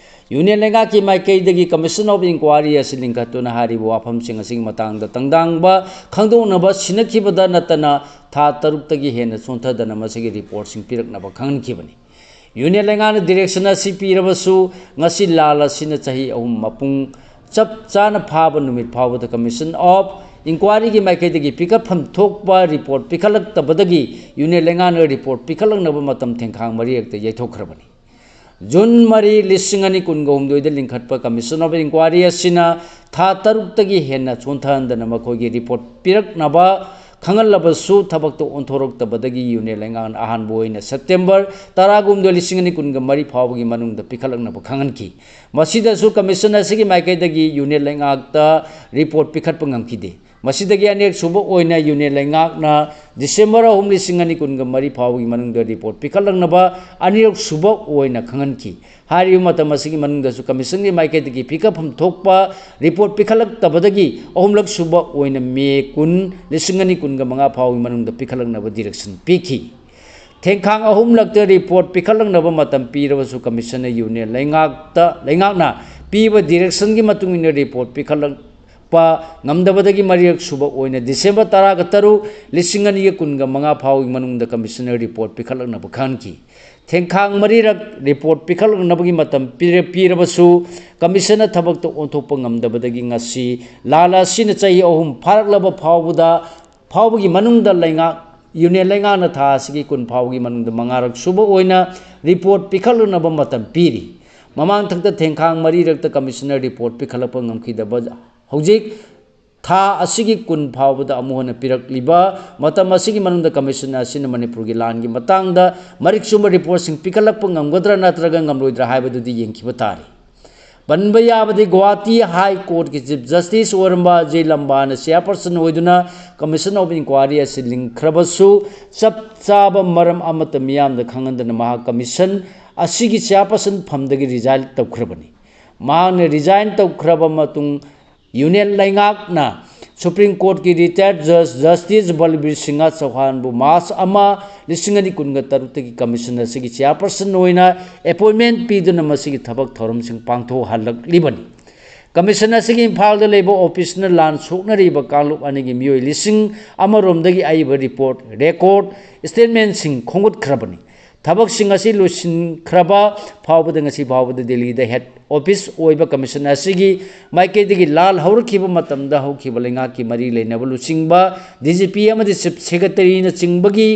ꯌꯨꯅꯤꯌꯟ ꯂꯩꯉꯥꯛꯀꯤ ꯃꯥꯏꯀꯩꯗꯒꯤ Commission of Inquiry ꯑꯁꯤ ꯂꯤꯡꯈꯠꯇꯨꯅ ꯍꯥꯏꯔꯤꯕ ꯋꯥꯐꯝꯁꯤꯡ ꯑꯁꯤꯒꯤ ꯃꯇꯥꯡꯗ ꯇꯪꯗꯥꯡꯕ ꯈꯪꯗꯣꯛꯅꯕ ꯁꯤꯟꯅꯈꯤꯕꯗ ꯅꯠꯇꯅ ꯊꯥ ꯇꯔꯨꯛꯇꯒꯤ ꯍꯦꯟꯅ ꯁꯣꯟꯊꯗꯅ ꯃꯁꯤꯒꯤ reportꯁꯤꯡ ꯄꯤꯔꯛꯅꯕ ꯈꯪꯍꯟꯈꯤꯕꯅꯤ꯫ ꯌꯨꯅꯤꯌꯟ ꯂꯩꯉꯥꯛꯅ direction ꯑꯁꯤ ꯄꯤꯔꯕꯁꯨ ꯉꯁꯤ ꯂꯥꯜ ꯑꯁꯤꯅ ꯆꯍꯤ ꯑꯍꯨꯝ ꯃꯄꯨꯡ ꯆꯞ ꯆꯥꯅ ꯐꯥꯕ ꯅꯨꯃꯤꯠ ꯐꯥꯎꯕꯗ Commission of Inquiryꯒꯤ ꯃꯥꯏꯀꯩꯗꯒꯤ ꯄꯤꯈꯠꯐꯝ ꯊꯣꯛꯄ report ꯄꯤꯈꯠꯂꯛꯇꯕꯗꯒꯤ ꯌꯨꯅꯤꯌꯟ ꯂꯩꯉꯥꯛꯅ report ꯄꯤꯈꯠꯂꯛꯅꯕ ꯃꯇꯝ ꯊꯦꯡꯈꯥꯡ ꯃꯔꯤꯔꯛꯇ ꯌꯩꯊꯣꯛꯈ꯭ꯔꯕꯅꯤ꯫ ꯖꯨꯟ ꯃꯔꯤ, ꯂꯤꯁꯤꯡ ꯑꯅꯤ ꯀꯨꯟꯒ ꯍꯨꯝꯗꯣꯏꯗ ꯂꯤꯡꯈꯠꯄ Commission of Inquiry ꯑꯁꯤꯅ ꯊꯥ ꯇꯔꯨꯛꯇꯒꯤ ꯍꯦꯟꯅ ꯆꯣꯟꯊꯍꯟꯗꯅ ꯃꯈꯣꯏꯒꯤ report ꯄꯤꯔꯛꯅꯕ ꯈꯪꯍꯜꯂꯕꯁꯨ ꯊꯕꯛꯇ ꯑꯣꯟꯊꯣꯔꯛꯇꯕꯗꯒꯤ ꯌꯨꯅꯤꯌꯟ ꯂꯩꯉꯥꯛꯅ ꯑꯍꯥꯟꯕ ꯑꯣꯏꯅ September ꯇꯔꯥꯍꯨꯝꯗꯣꯏ, ꯂꯤꯁꯤꯡ ꯑꯅꯤ ꯀꯨꯟꯒ ꯃꯔꯤ ꯐꯥꯎꯕꯒꯤ ꯃꯅꯨꯡꯗ ꯄꯤꯈꯠꯂꯛꯅꯕ ꯈꯪꯍꯟꯈꯤ꯫ ꯃꯁꯤꯗꯁꯨ Commission ꯑꯁꯤꯒꯤ ꯃꯥꯏꯀꯩꯗꯒꯤ ꯌꯨꯅꯤꯌꯟ ꯂꯩꯉꯥꯛꯇ report ꯄꯤꯈꯠꯄ ꯉꯝꯈꯤꯗꯦ꯫ ꯃꯁꯤꯗꯒꯤ ꯑꯅꯤꯔꯛ ꯁꯨꯕ ꯑꯣꯏꯅ ꯌꯨꯅꯤꯌꯟ ꯂꯩꯉꯥꯛꯅ December ꯑꯍꯨꯝ, ꯂꯤꯁꯤꯡ ꯑꯅꯤ ꯀꯨꯟꯒ ꯃꯔꯤ ꯐꯥꯎꯕꯒꯤ ꯃꯅꯨꯡꯗ report ꯄꯤꯈꯠꯂꯛꯅꯕ ꯑꯅꯤꯔꯛ ꯁꯨꯕ ꯑꯣꯏꯅ ꯈꯪꯍꯟꯈꯤ꯫ ꯍꯥꯏꯔꯤꯕ ꯃꯇꯝ ꯑꯁꯤꯒꯤ ꯃꯅꯨꯡꯗꯁꯨ Commissionꯒꯤ ꯃꯥꯏꯀꯩꯗꯒꯤ ꯄꯤꯈꯠꯐꯝ ꯊꯣꯛꯄ report ꯄꯤꯈꯠꯂꯛꯇꯕꯗꯒꯤ ꯑꯍꯨꯝꯂꯛ ꯁꯨꯕ ꯑꯣꯏꯅ May ꯀꯨꯟ, ꯂꯤꯁꯤꯡ ꯑꯅꯤ ꯀꯨꯟꯒ ꯃꯉꯥ ꯐꯥꯎꯒꯤ ꯃꯅꯨꯡꯗ ꯄꯤꯈꯠꯂꯛꯅꯕ direction ꯄꯤꯈꯤ꯫ ꯊꯦꯡꯈꯥꯡ ꯑꯍꯨꯝꯂꯛꯇ report ꯄꯤꯈꯠꯂꯛꯅꯕ ꯃꯇꯝ ꯄꯤꯔꯕꯁꯨ Commissionꯅ ꯌꯨꯅꯤꯌꯟ ꯂꯩꯉꯥꯛꯇ, ꯂꯩꯉꯥꯛꯅ ꯄꯤꯕ directionꯒꯤ ꯃꯇꯨꯡ ꯏꯟꯅ report ꯄꯤꯈꯠꯂꯛꯄ ꯉꯝꯗꯕꯗꯒꯤ ꯃꯔꯤꯔꯛ ꯁꯨꯕ ꯑꯣꯏꯅ December ꯇꯔꯥꯒ ꯇꯔꯨꯛ, ꯂꯤꯁꯤꯡ ꯑꯅꯤꯒ ꯀꯨꯟꯒ ꯃꯉꯥ ꯐꯥꯎꯒꯤ ꯃꯅꯨꯡꯗ Commissionꯅ report ꯄꯤꯈꯠꯂꯛꯅꯕ ꯈꯪꯍꯟꯈꯤ꯫ ꯊꯦꯡꯈꯥꯡ ꯃꯔꯤꯔꯛ ꯔꯤꯄꯣꯔꯠ ꯄꯤꯈꯠꯂꯛꯅꯕꯒꯤ ꯃꯇꯝ ꯄꯤꯔ-, ꯄꯤꯔꯕꯁꯨ ꯀꯃꯤꯁꯟꯅ ꯊꯕꯛꯇ ꯑꯣꯟꯊꯣꯛꯄ ꯉꯝꯗꯕꯗꯒꯤ ꯉꯁꯤ ꯂꯥꯟ ꯑꯁꯤꯅ ꯆꯍꯤ ꯑꯍꯨꯝ ꯐꯥꯔꯛꯂꯕ ꯐꯥꯎꯕꯗ, ꯐꯥꯎꯕꯒꯤ ꯃꯅꯨꯡꯗ ꯂꯩꯉꯥꯛ, ꯌꯨꯅꯤꯌꯟ ꯂꯩꯉꯥꯛꯅ ꯊꯥ ꯑꯁꯤꯒꯤ ꯀꯨꯟ ꯐꯥꯎꯕꯒꯤ ꯃꯅꯨꯡꯗ ꯃꯉꯥꯔꯛ ꯁꯨꯕ ꯑꯣꯏꯅ ꯔꯤꯄꯣꯔꯠ ꯄꯤꯈꯠꯂꯛꯅꯕ ꯃꯇꯝ ꯄꯤꯔꯤ꯫ ꯃꯃꯥꯡ ꯊꯛꯇ ꯊꯦꯡꯈꯥꯡ ꯃꯔꯤꯔꯛꯇ ꯀꯃꯤꯁꯟꯅ ꯔꯤꯄꯣꯔꯠ ꯄꯤꯈꯠꯂꯛꯄ ꯉꯝꯈꯤꯗꯕ ꯍꯧꯖꯤꯛ ꯊꯥ ꯑꯁꯤꯒꯤ ꯀꯨꯟ ꯐꯥꯎꯕꯗ ꯑꯃꯨꯛ ꯍꯟꯅ ꯄꯤꯔꯛꯂꯤꯕ ꯃꯇꯝ ꯑꯁꯤꯒꯤ ꯃꯅꯨꯡꯗ ꯀꯃꯤꯁꯟ ꯑꯁꯤꯅ ꯃꯅꯤꯄꯨꯔꯒꯤ ꯂꯥꯟꯒꯤ ꯃꯇꯥꯡꯗ ꯃꯔꯤꯛ ꯆꯨꯝꯕ ꯔꯤꯄꯣꯔꯠꯁꯤꯡ ꯄꯤꯈꯠꯂꯛꯄ ꯉꯝꯒꯗ꯭ꯔꯥ ꯅꯠꯇ꯭ꯔꯒ ꯉꯝꯂꯣꯏꯗ꯭ꯔꯥ ꯍꯥꯏꯕꯗꯨꯗꯤ ꯌꯦꯡꯈꯤꯕ ꯇꯥꯔꯤ꯫ ꯄꯟꯕ ꯌꯥꯕꯗꯤ ꯒꯨꯋꯥꯍꯥꯇꯤ ꯍꯥꯏ ꯀꯣꯔꯠꯀꯤ ꯆꯤꯐ ꯖꯁꯇꯤꯁ ꯑꯣꯏꯔꯝꯕ ꯑꯖꯌ ꯂꯝꯕꯥꯅ ꯆꯦꯌꯥꯔꯄꯔꯁꯟ ꯑꯣꯏꯗꯨꯅ ꯀꯃꯤꯁꯟ ꯑꯣꯐ ꯏꯟꯀ꯭ꯋꯥꯔꯤ ꯑꯁꯤ ꯂꯤꯡꯈ꯭ꯔꯕꯁꯨ ꯆꯞ ꯆꯥꯕ ꯃꯔꯝ ꯑꯃꯠꯇ ꯃꯤꯌꯥꯝꯗ ꯈꯪꯍꯟꯗꯅ ꯃꯍꯥꯛ ꯀꯃꯤꯁꯟ ꯑꯁꯤꯒꯤ ꯆꯦꯌꯥꯔꯄꯔꯁꯟ ꯐꯝꯗꯒꯤ ꯔꯤꯖꯥꯏꯟ ꯇꯧꯈ꯭ꯔꯕꯅꯤ꯫ ꯃꯍꯥꯛꯅ ꯔꯤꯖꯥꯏꯟ ꯇꯧꯈ꯭ꯔꯕ ꯃꯇꯨꯡ ꯌꯨꯅꯤꯌꯟ ꯂꯩꯉꯥꯛꯅ ꯁꯨꯄ꯭ꯔꯤꯝ ꯀꯣꯔꯠꯀꯤ ꯔꯤꯇꯥꯌꯔꯠ ꯖꯁ ꯖꯁꯇꯤꯁ ꯕꯜꯕꯤꯔ ꯁꯤꯡꯍ ꯆꯧꯍꯥꯟꯕꯨ ꯃꯥꯔꯆ ꯑꯃ, ꯂꯤꯁꯤꯡ ꯑꯅꯤ ꯀꯨꯟꯒ ꯇꯔꯨꯛꯇꯒꯤ ꯀꯃꯤꯁꯟ ꯑꯁꯤꯒꯤ ꯆꯦꯌꯥꯔꯄꯔꯁꯟ ꯑꯣꯏꯅ ꯑꯦꯄꯣꯏꯟꯃꯦꯟ ꯄꯤꯗꯨꯅ ꯃꯁꯤꯒꯤ ꯊꯕꯛ ꯊꯧꯔꯝꯁꯤꯡ ꯄꯥꯡꯊꯣꯛꯍꯜꯂꯛꯂꯤꯕꯅꯤ꯫ ꯀꯃꯤꯁꯟ ꯑꯁꯤꯒꯤ ꯏꯝꯐꯥꯜꯗ ꯂꯩꯕ ꯑꯣꯐꯤꯁꯅ ꯂꯥꯟ ꯁꯣꯛꯅꯔꯤꯕ ꯀꯥꯡꯂꯨꯞ ꯑꯅꯤꯒꯤ ꯃꯤꯑꯣꯏ ꯂꯤꯁꯤꯡ ꯑꯃꯔꯣꯝꯗꯒꯤ ꯑꯏꯕ ꯔꯤꯄꯣꯔꯠ, ꯔꯦꯀꯣꯔꯠ, ꯁ꯭ꯇꯦꯠꯃꯦꯟꯁꯤꯡ ꯈꯣꯝꯒꯠꯈ꯭ꯔꯕꯅꯤ꯫ ꯊꯕꯛꯁꯤꯡ ꯑꯁꯤ ꯂꯣꯏꯁꯤꯟꯈ꯭ꯔꯕ ꯐꯥꯎꯕꯗ ꯉꯁꯤ ꯐꯥꯎꯕꯗ ꯗꯦꯜꯂꯤꯗ ꯍꯦꯗ ꯑꯣꯐꯤꯁ ꯑꯣꯏꯕ ꯀꯃꯤꯁꯟ ꯑꯁꯤꯒꯤ ꯃꯥꯏꯀꯩꯗꯒꯤ ꯂꯥꯜ ꯍꯧꯔꯛꯈꯤꯕ ꯃꯇꯝꯗ ꯍꯧꯈꯤꯕ ꯂꯩꯉꯥꯛꯀꯤ ꯃꯔꯤ ꯂꯩꯅꯕ ꯂꯨꯆꯤꯡꯕ, ꯗꯤ ꯖꯤ ꯄꯤ ꯑꯃꯗꯤ ꯆꯤꯐ ꯁꯦꯀ꯭ꯔꯦꯇꯔꯤꯅꯆꯤꯡꯕꯒꯤ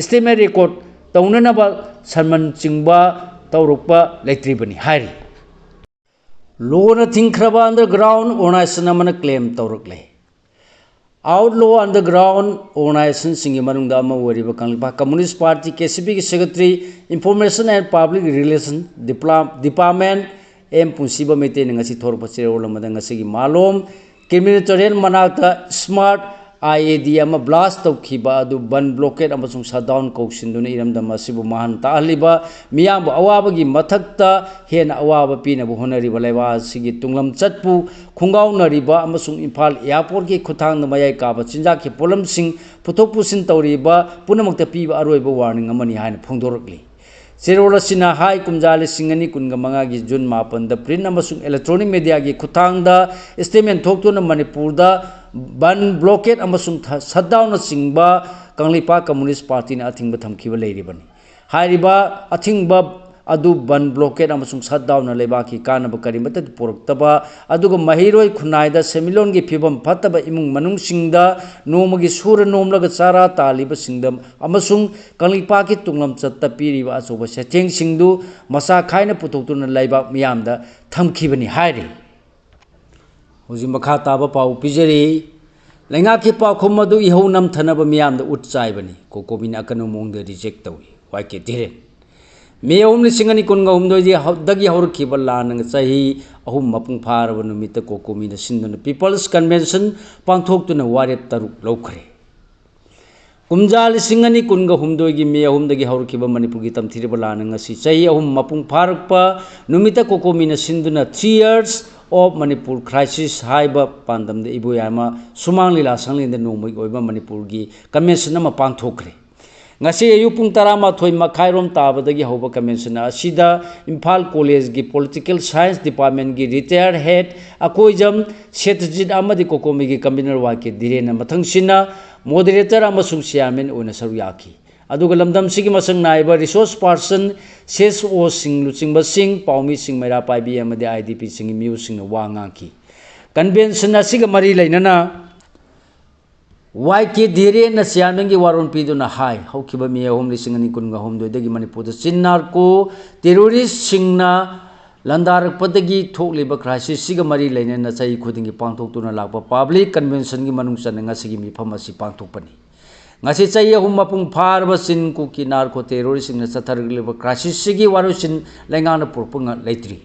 ꯁ꯭ꯇꯦꯠꯃꯦꯟ ꯔꯦꯀꯣꯔꯠ ꯇꯧꯅꯅꯕ ꯁꯃꯟ ꯆꯤꯡꯕ ꯇꯧꯔꯛꯄ ꯂꯩꯇ꯭ꯔꯤꯕꯅꯤ ꯍꯥꯏꯔꯤ꯫ ꯂꯣꯅ ꯊꯤꯡꯈ꯭ꯔꯕ ꯑꯟꯗꯔꯒ꯭ꯔꯥꯎꯟ ꯑꯣꯔꯒꯅꯥꯏꯖꯦꯁꯟ ꯑꯃꯅ ꯀ꯭ꯂꯦꯝ ꯇꯧꯔꯛꯂꯦ꯫ ꯑꯥꯎꯠꯂꯣ ꯑꯟꯗꯔꯒ꯭ꯔꯥꯎꯟ ꯑꯣꯔꯒꯅꯥꯏꯖꯦꯁꯟꯁꯤꯡꯒꯤ ꯃꯅꯨꯡꯗ ꯑꯃ ꯑꯣꯏꯔꯤꯕ Kangleipak communist party, K C ꯄꯤꯒꯤ secretary, information and public relation ꯗꯤꯄ꯭ꯂꯥ-, ꯗꯤꯄꯥꯔꯠꯃꯦꯟ, ꯑꯦꯝ ꯄꯨꯟꯁꯤꯕ ꯃꯩꯇꯩꯅ ꯉꯁꯤ ꯊꯣꯔꯛꯄ ꯆꯦꯔꯣꯜ ꯑꯃꯗ ꯉꯁꯤꯒꯤ ꯃꯥꯂꯣꯝ ꯀ꯭ꯔꯤꯃꯤꯅꯦꯇꯣꯔꯤꯌꯦꯜ ꯃꯅꯥꯛꯇ ꯁ꯭ꯃꯥꯔꯠ ꯑꯥꯏ ꯏ ꯗꯤ ꯑꯃ ꯕ꯭ꯂꯥꯁ꯭ꯠ ꯇꯧꯈꯤꯕ ꯑꯗꯨ ꯕꯟ, ꯕ꯭ꯂꯣꯀꯦꯗ ꯑꯃꯁꯨꯡ ꯁꯠꯗꯥꯎꯟ ꯀꯧꯁꯤꯟꯗꯨꯅ ꯏꯔꯝꯗꯝ ꯑꯁꯤꯕꯨ ꯃꯥꯡꯍꯟ ꯇꯥꯛꯍꯜꯂꯤꯕ, ꯃꯤꯌꯥꯝꯕꯨ ꯑꯋꯥꯕꯒꯤ ꯃꯊꯛꯇ ꯍꯦꯟꯅ ꯑꯋꯥꯕ ꯄꯤꯅꯕ ꯍꯣꯠꯅꯔꯤꯕ ꯂꯩꯕꯥꯛ ꯑꯁꯤꯒꯤ ꯇꯨꯡꯂꯝꯆꯠꯄꯨ ꯈꯣꯡꯒꯥꯎꯅꯔꯤꯕ ꯑꯃꯁꯨꯡ ꯏꯝꯐꯥꯜ ꯑꯦꯌꯔꯄꯣꯔꯠꯀꯤ ꯈꯨꯠꯊꯥꯡꯗ ꯃꯌꯥꯏ ꯀꯥꯕ ꯆꯤꯟꯖꯥꯛꯀꯤ ꯄꯣꯠꯂꯝꯁꯤꯡ ꯄꯨꯊꯣꯛ ꯄꯨꯁꯤꯟ ꯇꯧꯔꯤꯕ ꯄꯨꯝꯅꯃꯛꯇ ꯄꯤꯕ ꯑꯔꯣꯏꯕ ꯋꯥꯔꯅꯤꯡ ꯑꯃꯅꯤ ꯍꯥꯏꯅ ꯐꯣꯡꯗꯣꯔꯛꯂꯤ꯫ ꯆꯦꯔꯣꯜ ꯑꯁꯤꯅ ꯍꯥꯏ ꯀꯨꯝꯖꯥ ꯂꯤꯁꯤꯡ ꯑꯅꯤ ꯀꯨꯟꯒ ꯃꯉꯥꯒꯤ ꯖꯨꯟ ꯃꯥꯄꯟꯗ ꯄ꯭ꯔꯤꯟꯠ ꯑꯃꯁꯨꯡ ꯏꯂꯦꯛꯇ꯭ꯔꯣꯅꯤꯛ ꯃꯦꯗꯤꯌꯥꯒꯤ ꯈꯨꯠꯊꯥꯡꯗ ꯁ꯭ꯇꯦꯠꯃꯦꯟ ꯊꯣꯛꯇꯨꯅ ꯃꯅꯤꯄꯨꯔꯗ ꯕꯟ, ꯕ꯭ꯂꯣꯀꯦꯗ ꯑꯃꯁꯨꯡ ꯊ-, ꯁꯠꯗꯥꯎꯟꯅꯆꯤꯡꯕ ꯀꯪꯂꯩꯄꯥꯛ ꯀꯝꯃꯨꯅꯤꯁ꯭ꯠ ꯄꯥꯔꯇꯤꯅ ꯑꯊꯤꯡꯕ ꯊꯝꯈꯤꯕ ꯂꯩꯔꯤꯕꯅꯤ꯫ ꯍꯥꯏꯔꯤꯕ ꯑꯊꯤꯡꯕ ꯑꯗꯨ ꯕꯟ, ꯕ꯭ꯂꯣꯀꯦꯠ ꯑꯃꯁꯨꯡ ꯁꯠꯗꯥꯎꯟꯅ ꯂꯩꯕꯥꯛꯀꯤ ꯀꯥꯟꯅꯕ ꯀꯔꯤꯃꯠꯇ ꯄꯨꯔꯛꯇꯕ, ꯑꯗꯨꯒ ꯃꯍꯩꯔꯣꯏ ꯈꯨꯟꯅꯥꯏꯗ ꯁꯦꯟꯃꯤꯠꯂꯣꯟꯒꯤ ꯐꯤꯕꯝ ꯐꯠꯇꯕ ꯏꯃꯨꯡ ꯃꯅꯨꯡꯁꯤꯡꯗ ꯅꯣꯡꯃꯒꯤ ꯁꯨꯔ ꯅꯣꯝꯂꯒ ꯆꯥꯔꯥ ꯇꯥꯜꯂꯤꯕꯁꯤꯡꯗ ꯑꯃꯁꯨꯡ ꯀꯪꯂꯩꯄꯥꯛꯀꯤ ꯇꯨꯡꯂꯝꯆꯠꯇ ꯄꯤꯔꯤꯕ ꯑꯆꯧꯕ ꯆꯩꯊꯦꯡꯁꯤꯡꯗꯨ ꯃꯁꯥ ꯈꯥꯏꯅ ꯄꯨꯊꯣꯛꯇꯨꯅ ꯂꯩꯕꯥꯛ ꯃꯤꯌꯥꯝꯗ ꯊꯝꯈꯤꯕꯅꯤ ꯍꯥꯏꯔꯤ꯫ ꯍꯧꯖꯤꯛ ꯃꯈꯥ ꯇꯥꯕ ꯄꯥꯎ ꯄꯤꯖꯔꯤ꯫ ꯂꯩꯉꯥꯛꯀꯤ ꯄꯥꯎꯈꯨꯝ ꯑꯗꯨ ꯏꯍꯧ ꯅꯝꯊꯅꯕ ꯃꯤꯌꯥꯝꯗ ꯎꯠ ꯆꯥꯏꯕꯅꯤ꯫ ꯀꯣꯀꯣꯃꯤꯅ ꯑꯀꯟꯕ ꯃꯑꯣꯡꯗ ꯔꯤꯖꯦꯛ ꯇꯧꯏ꯫ ꯋꯥꯏ ꯀꯦ ꯙꯤꯔꯦꯟ꯫ ꯃꯦ ꯑꯍꯨꯝ, ꯂꯤꯁꯤꯡ ꯑꯅꯤ ꯀꯨꯟꯒ ꯍꯨꯝꯗꯣꯏꯗꯒꯤ ꯍꯧ-, ꯗꯒꯤ ꯍꯧꯔꯛꯈꯤꯕ ꯂꯥꯟꯅ ꯆꯍꯤ ꯑꯍꯨꯝ ꯃꯄꯨꯡ ꯐꯥꯔꯕ ꯅꯨꯃꯤꯠꯇ ꯀꯣꯀꯣꯃꯤꯅ ꯁꯤꯟꯗꯨꯅ People's Convention ꯄꯥꯡꯊꯣꯛꯇꯨꯅ ꯋꯥꯔꯦꯞ ꯇꯔꯨꯛ ꯂꯧꯈ꯭ꯔꯦ꯫ ꯀꯨꯝꯖꯥ ꯂꯤꯁꯤꯡ ꯑꯅꯤ ꯀꯨꯟꯒ ꯍꯨꯝꯗꯣꯏꯒꯤ ꯃꯦ ꯑꯍꯨꯝꯗꯒꯤ ꯍꯧꯔꯛꯈꯤꯕ ꯃꯅꯤꯄꯨꯔꯒꯤ ꯇꯝꯊꯤꯔꯕ ꯂꯥꯟꯅ ꯉꯁꯤ ꯆꯍꯤ ꯑꯍꯨꯝ ꯃꯄꯨꯡ ꯐꯥꯔꯛꯄ ꯅꯨꯃꯤꯠꯇ ꯀꯣꯀꯣꯃꯤꯅ ꯁꯤꯟꯗꯨꯅ Three Years of Manipur Crisis ꯍꯥꯏꯕ ꯄꯥꯟꯗꯝꯗ ꯏꯕꯣꯌꯥꯏꯃ ꯁꯨꯃꯥꯡ ꯂꯤꯂꯥ ꯁꯪꯂꯦꯟꯗ ꯅꯣꯡꯃꯒꯤ ꯑꯣꯏꯕ ꯃꯅꯤꯄꯨꯔꯒꯤ convention ꯑꯃ ꯄꯥꯡꯊꯣꯛꯈ꯭ꯔꯦ꯫ ꯉꯁꯤ ꯑꯌꯨꯛ ꯄꯨꯡ ꯇꯔꯥꯃꯥꯊꯣꯏ ꯃꯈꯥꯏꯔꯣꯝ ꯇꯥꯕꯗꯒꯤ ꯍꯧꯕ convention ꯑꯁꯤꯗ Imphal ꯀꯣꯂꯦꯖꯒꯤ Political Science Departmentꯀꯤ retired head Akoijam ꯁꯦꯇꯖꯤꯠ ꯑꯃꯗꯤ ꯀꯣꯀꯣꯃꯤꯒꯤ convener ꯋꯥꯏ ꯀꯦ ꯙꯤꯔꯦꯟꯅ ꯃꯊꯪꯁꯤꯟꯅ moderator ꯑꯃꯁꯨꯡ chairman ꯑꯣꯏꯅ ꯁꯔꯨꯛ ꯌꯥꯈꯤ꯫ ꯑꯗꯨꯒ ꯂꯝꯗꯝꯁꯤꯒꯤ ꯃꯁꯛ ꯅꯥꯏꯕ resource person, C S Oꯁꯤꯡ ꯂꯨꯆꯤꯡꯕꯁꯤꯡ, ꯄꯥꯎꯃꯤꯁꯤꯡ, ꯃꯩꯔꯥ ꯄꯥꯏꯕꯤ ꯑꯃꯗꯤ I D Pꯁꯤꯡꯒꯤ ꯃꯤꯑꯣꯏꯁꯤꯡꯅ ꯋꯥ ꯉꯥꯡꯈꯤ꯫ Convention ꯑꯁꯤꯒ ꯃꯔꯤ ꯂꯩꯅꯅ ꯋꯥꯏ ꯀꯦ ꯙꯤꯔꯦꯟꯅ chairmanꯒꯤ ꯋꯥꯔꯣꯜ ꯄꯤꯗꯨꯅ ꯍꯥꯏ, ꯍꯧꯈꯤꯕ ꯃꯦ ꯑꯍꯨꯝ, ꯂꯤꯁꯤꯡ ꯑꯅꯤ ꯀꯨꯟꯒ ꯍꯨꯝꯗꯣꯏꯗꯒꯤ ꯃꯅꯤꯄꯨꯔꯗ ꯆꯤꯟ narco terroristꯁꯤꯡꯅ ꯂꯥꯟꯗꯥꯔꯛꯄꯗꯒꯤ ꯊꯣꯛꯂꯤꯕ crisisꯁꯤꯒ ꯃꯔꯤ ꯂꯩꯅꯅ ꯆꯍꯤ ꯈꯨꯗꯤꯡꯒꯤ ꯄꯥꯡꯊꯣꯛꯇꯨꯅ ꯂꯥꯛꯄ public conventionꯒꯤ ꯃꯅꯨꯡ ꯆꯟꯅ ꯉꯁꯤꯒꯤ ꯃꯤꯐꯝ ꯑꯁꯤ ꯄꯥꯡꯊꯣꯛꯄꯅꯤ꯫ ꯉꯁꯤ ꯆꯍꯤ ꯑꯍꯨꯝ ꯃꯄꯨꯡ ꯐꯥꯔꯕ ꯆꯤꯟ ꯀꯨꯀꯤ narco terroristꯁꯤꯡꯅ ꯆꯠꯊꯔꯛꯂꯤꯕ crisisꯁꯤꯒꯤ ꯋꯥꯔꯣꯏꯁꯤꯟ ꯂꯩꯉꯥꯛꯅ ꯄꯨꯔꯛꯄ ꯉ-, ꯂꯩꯇ꯭ꯔꯤ꯫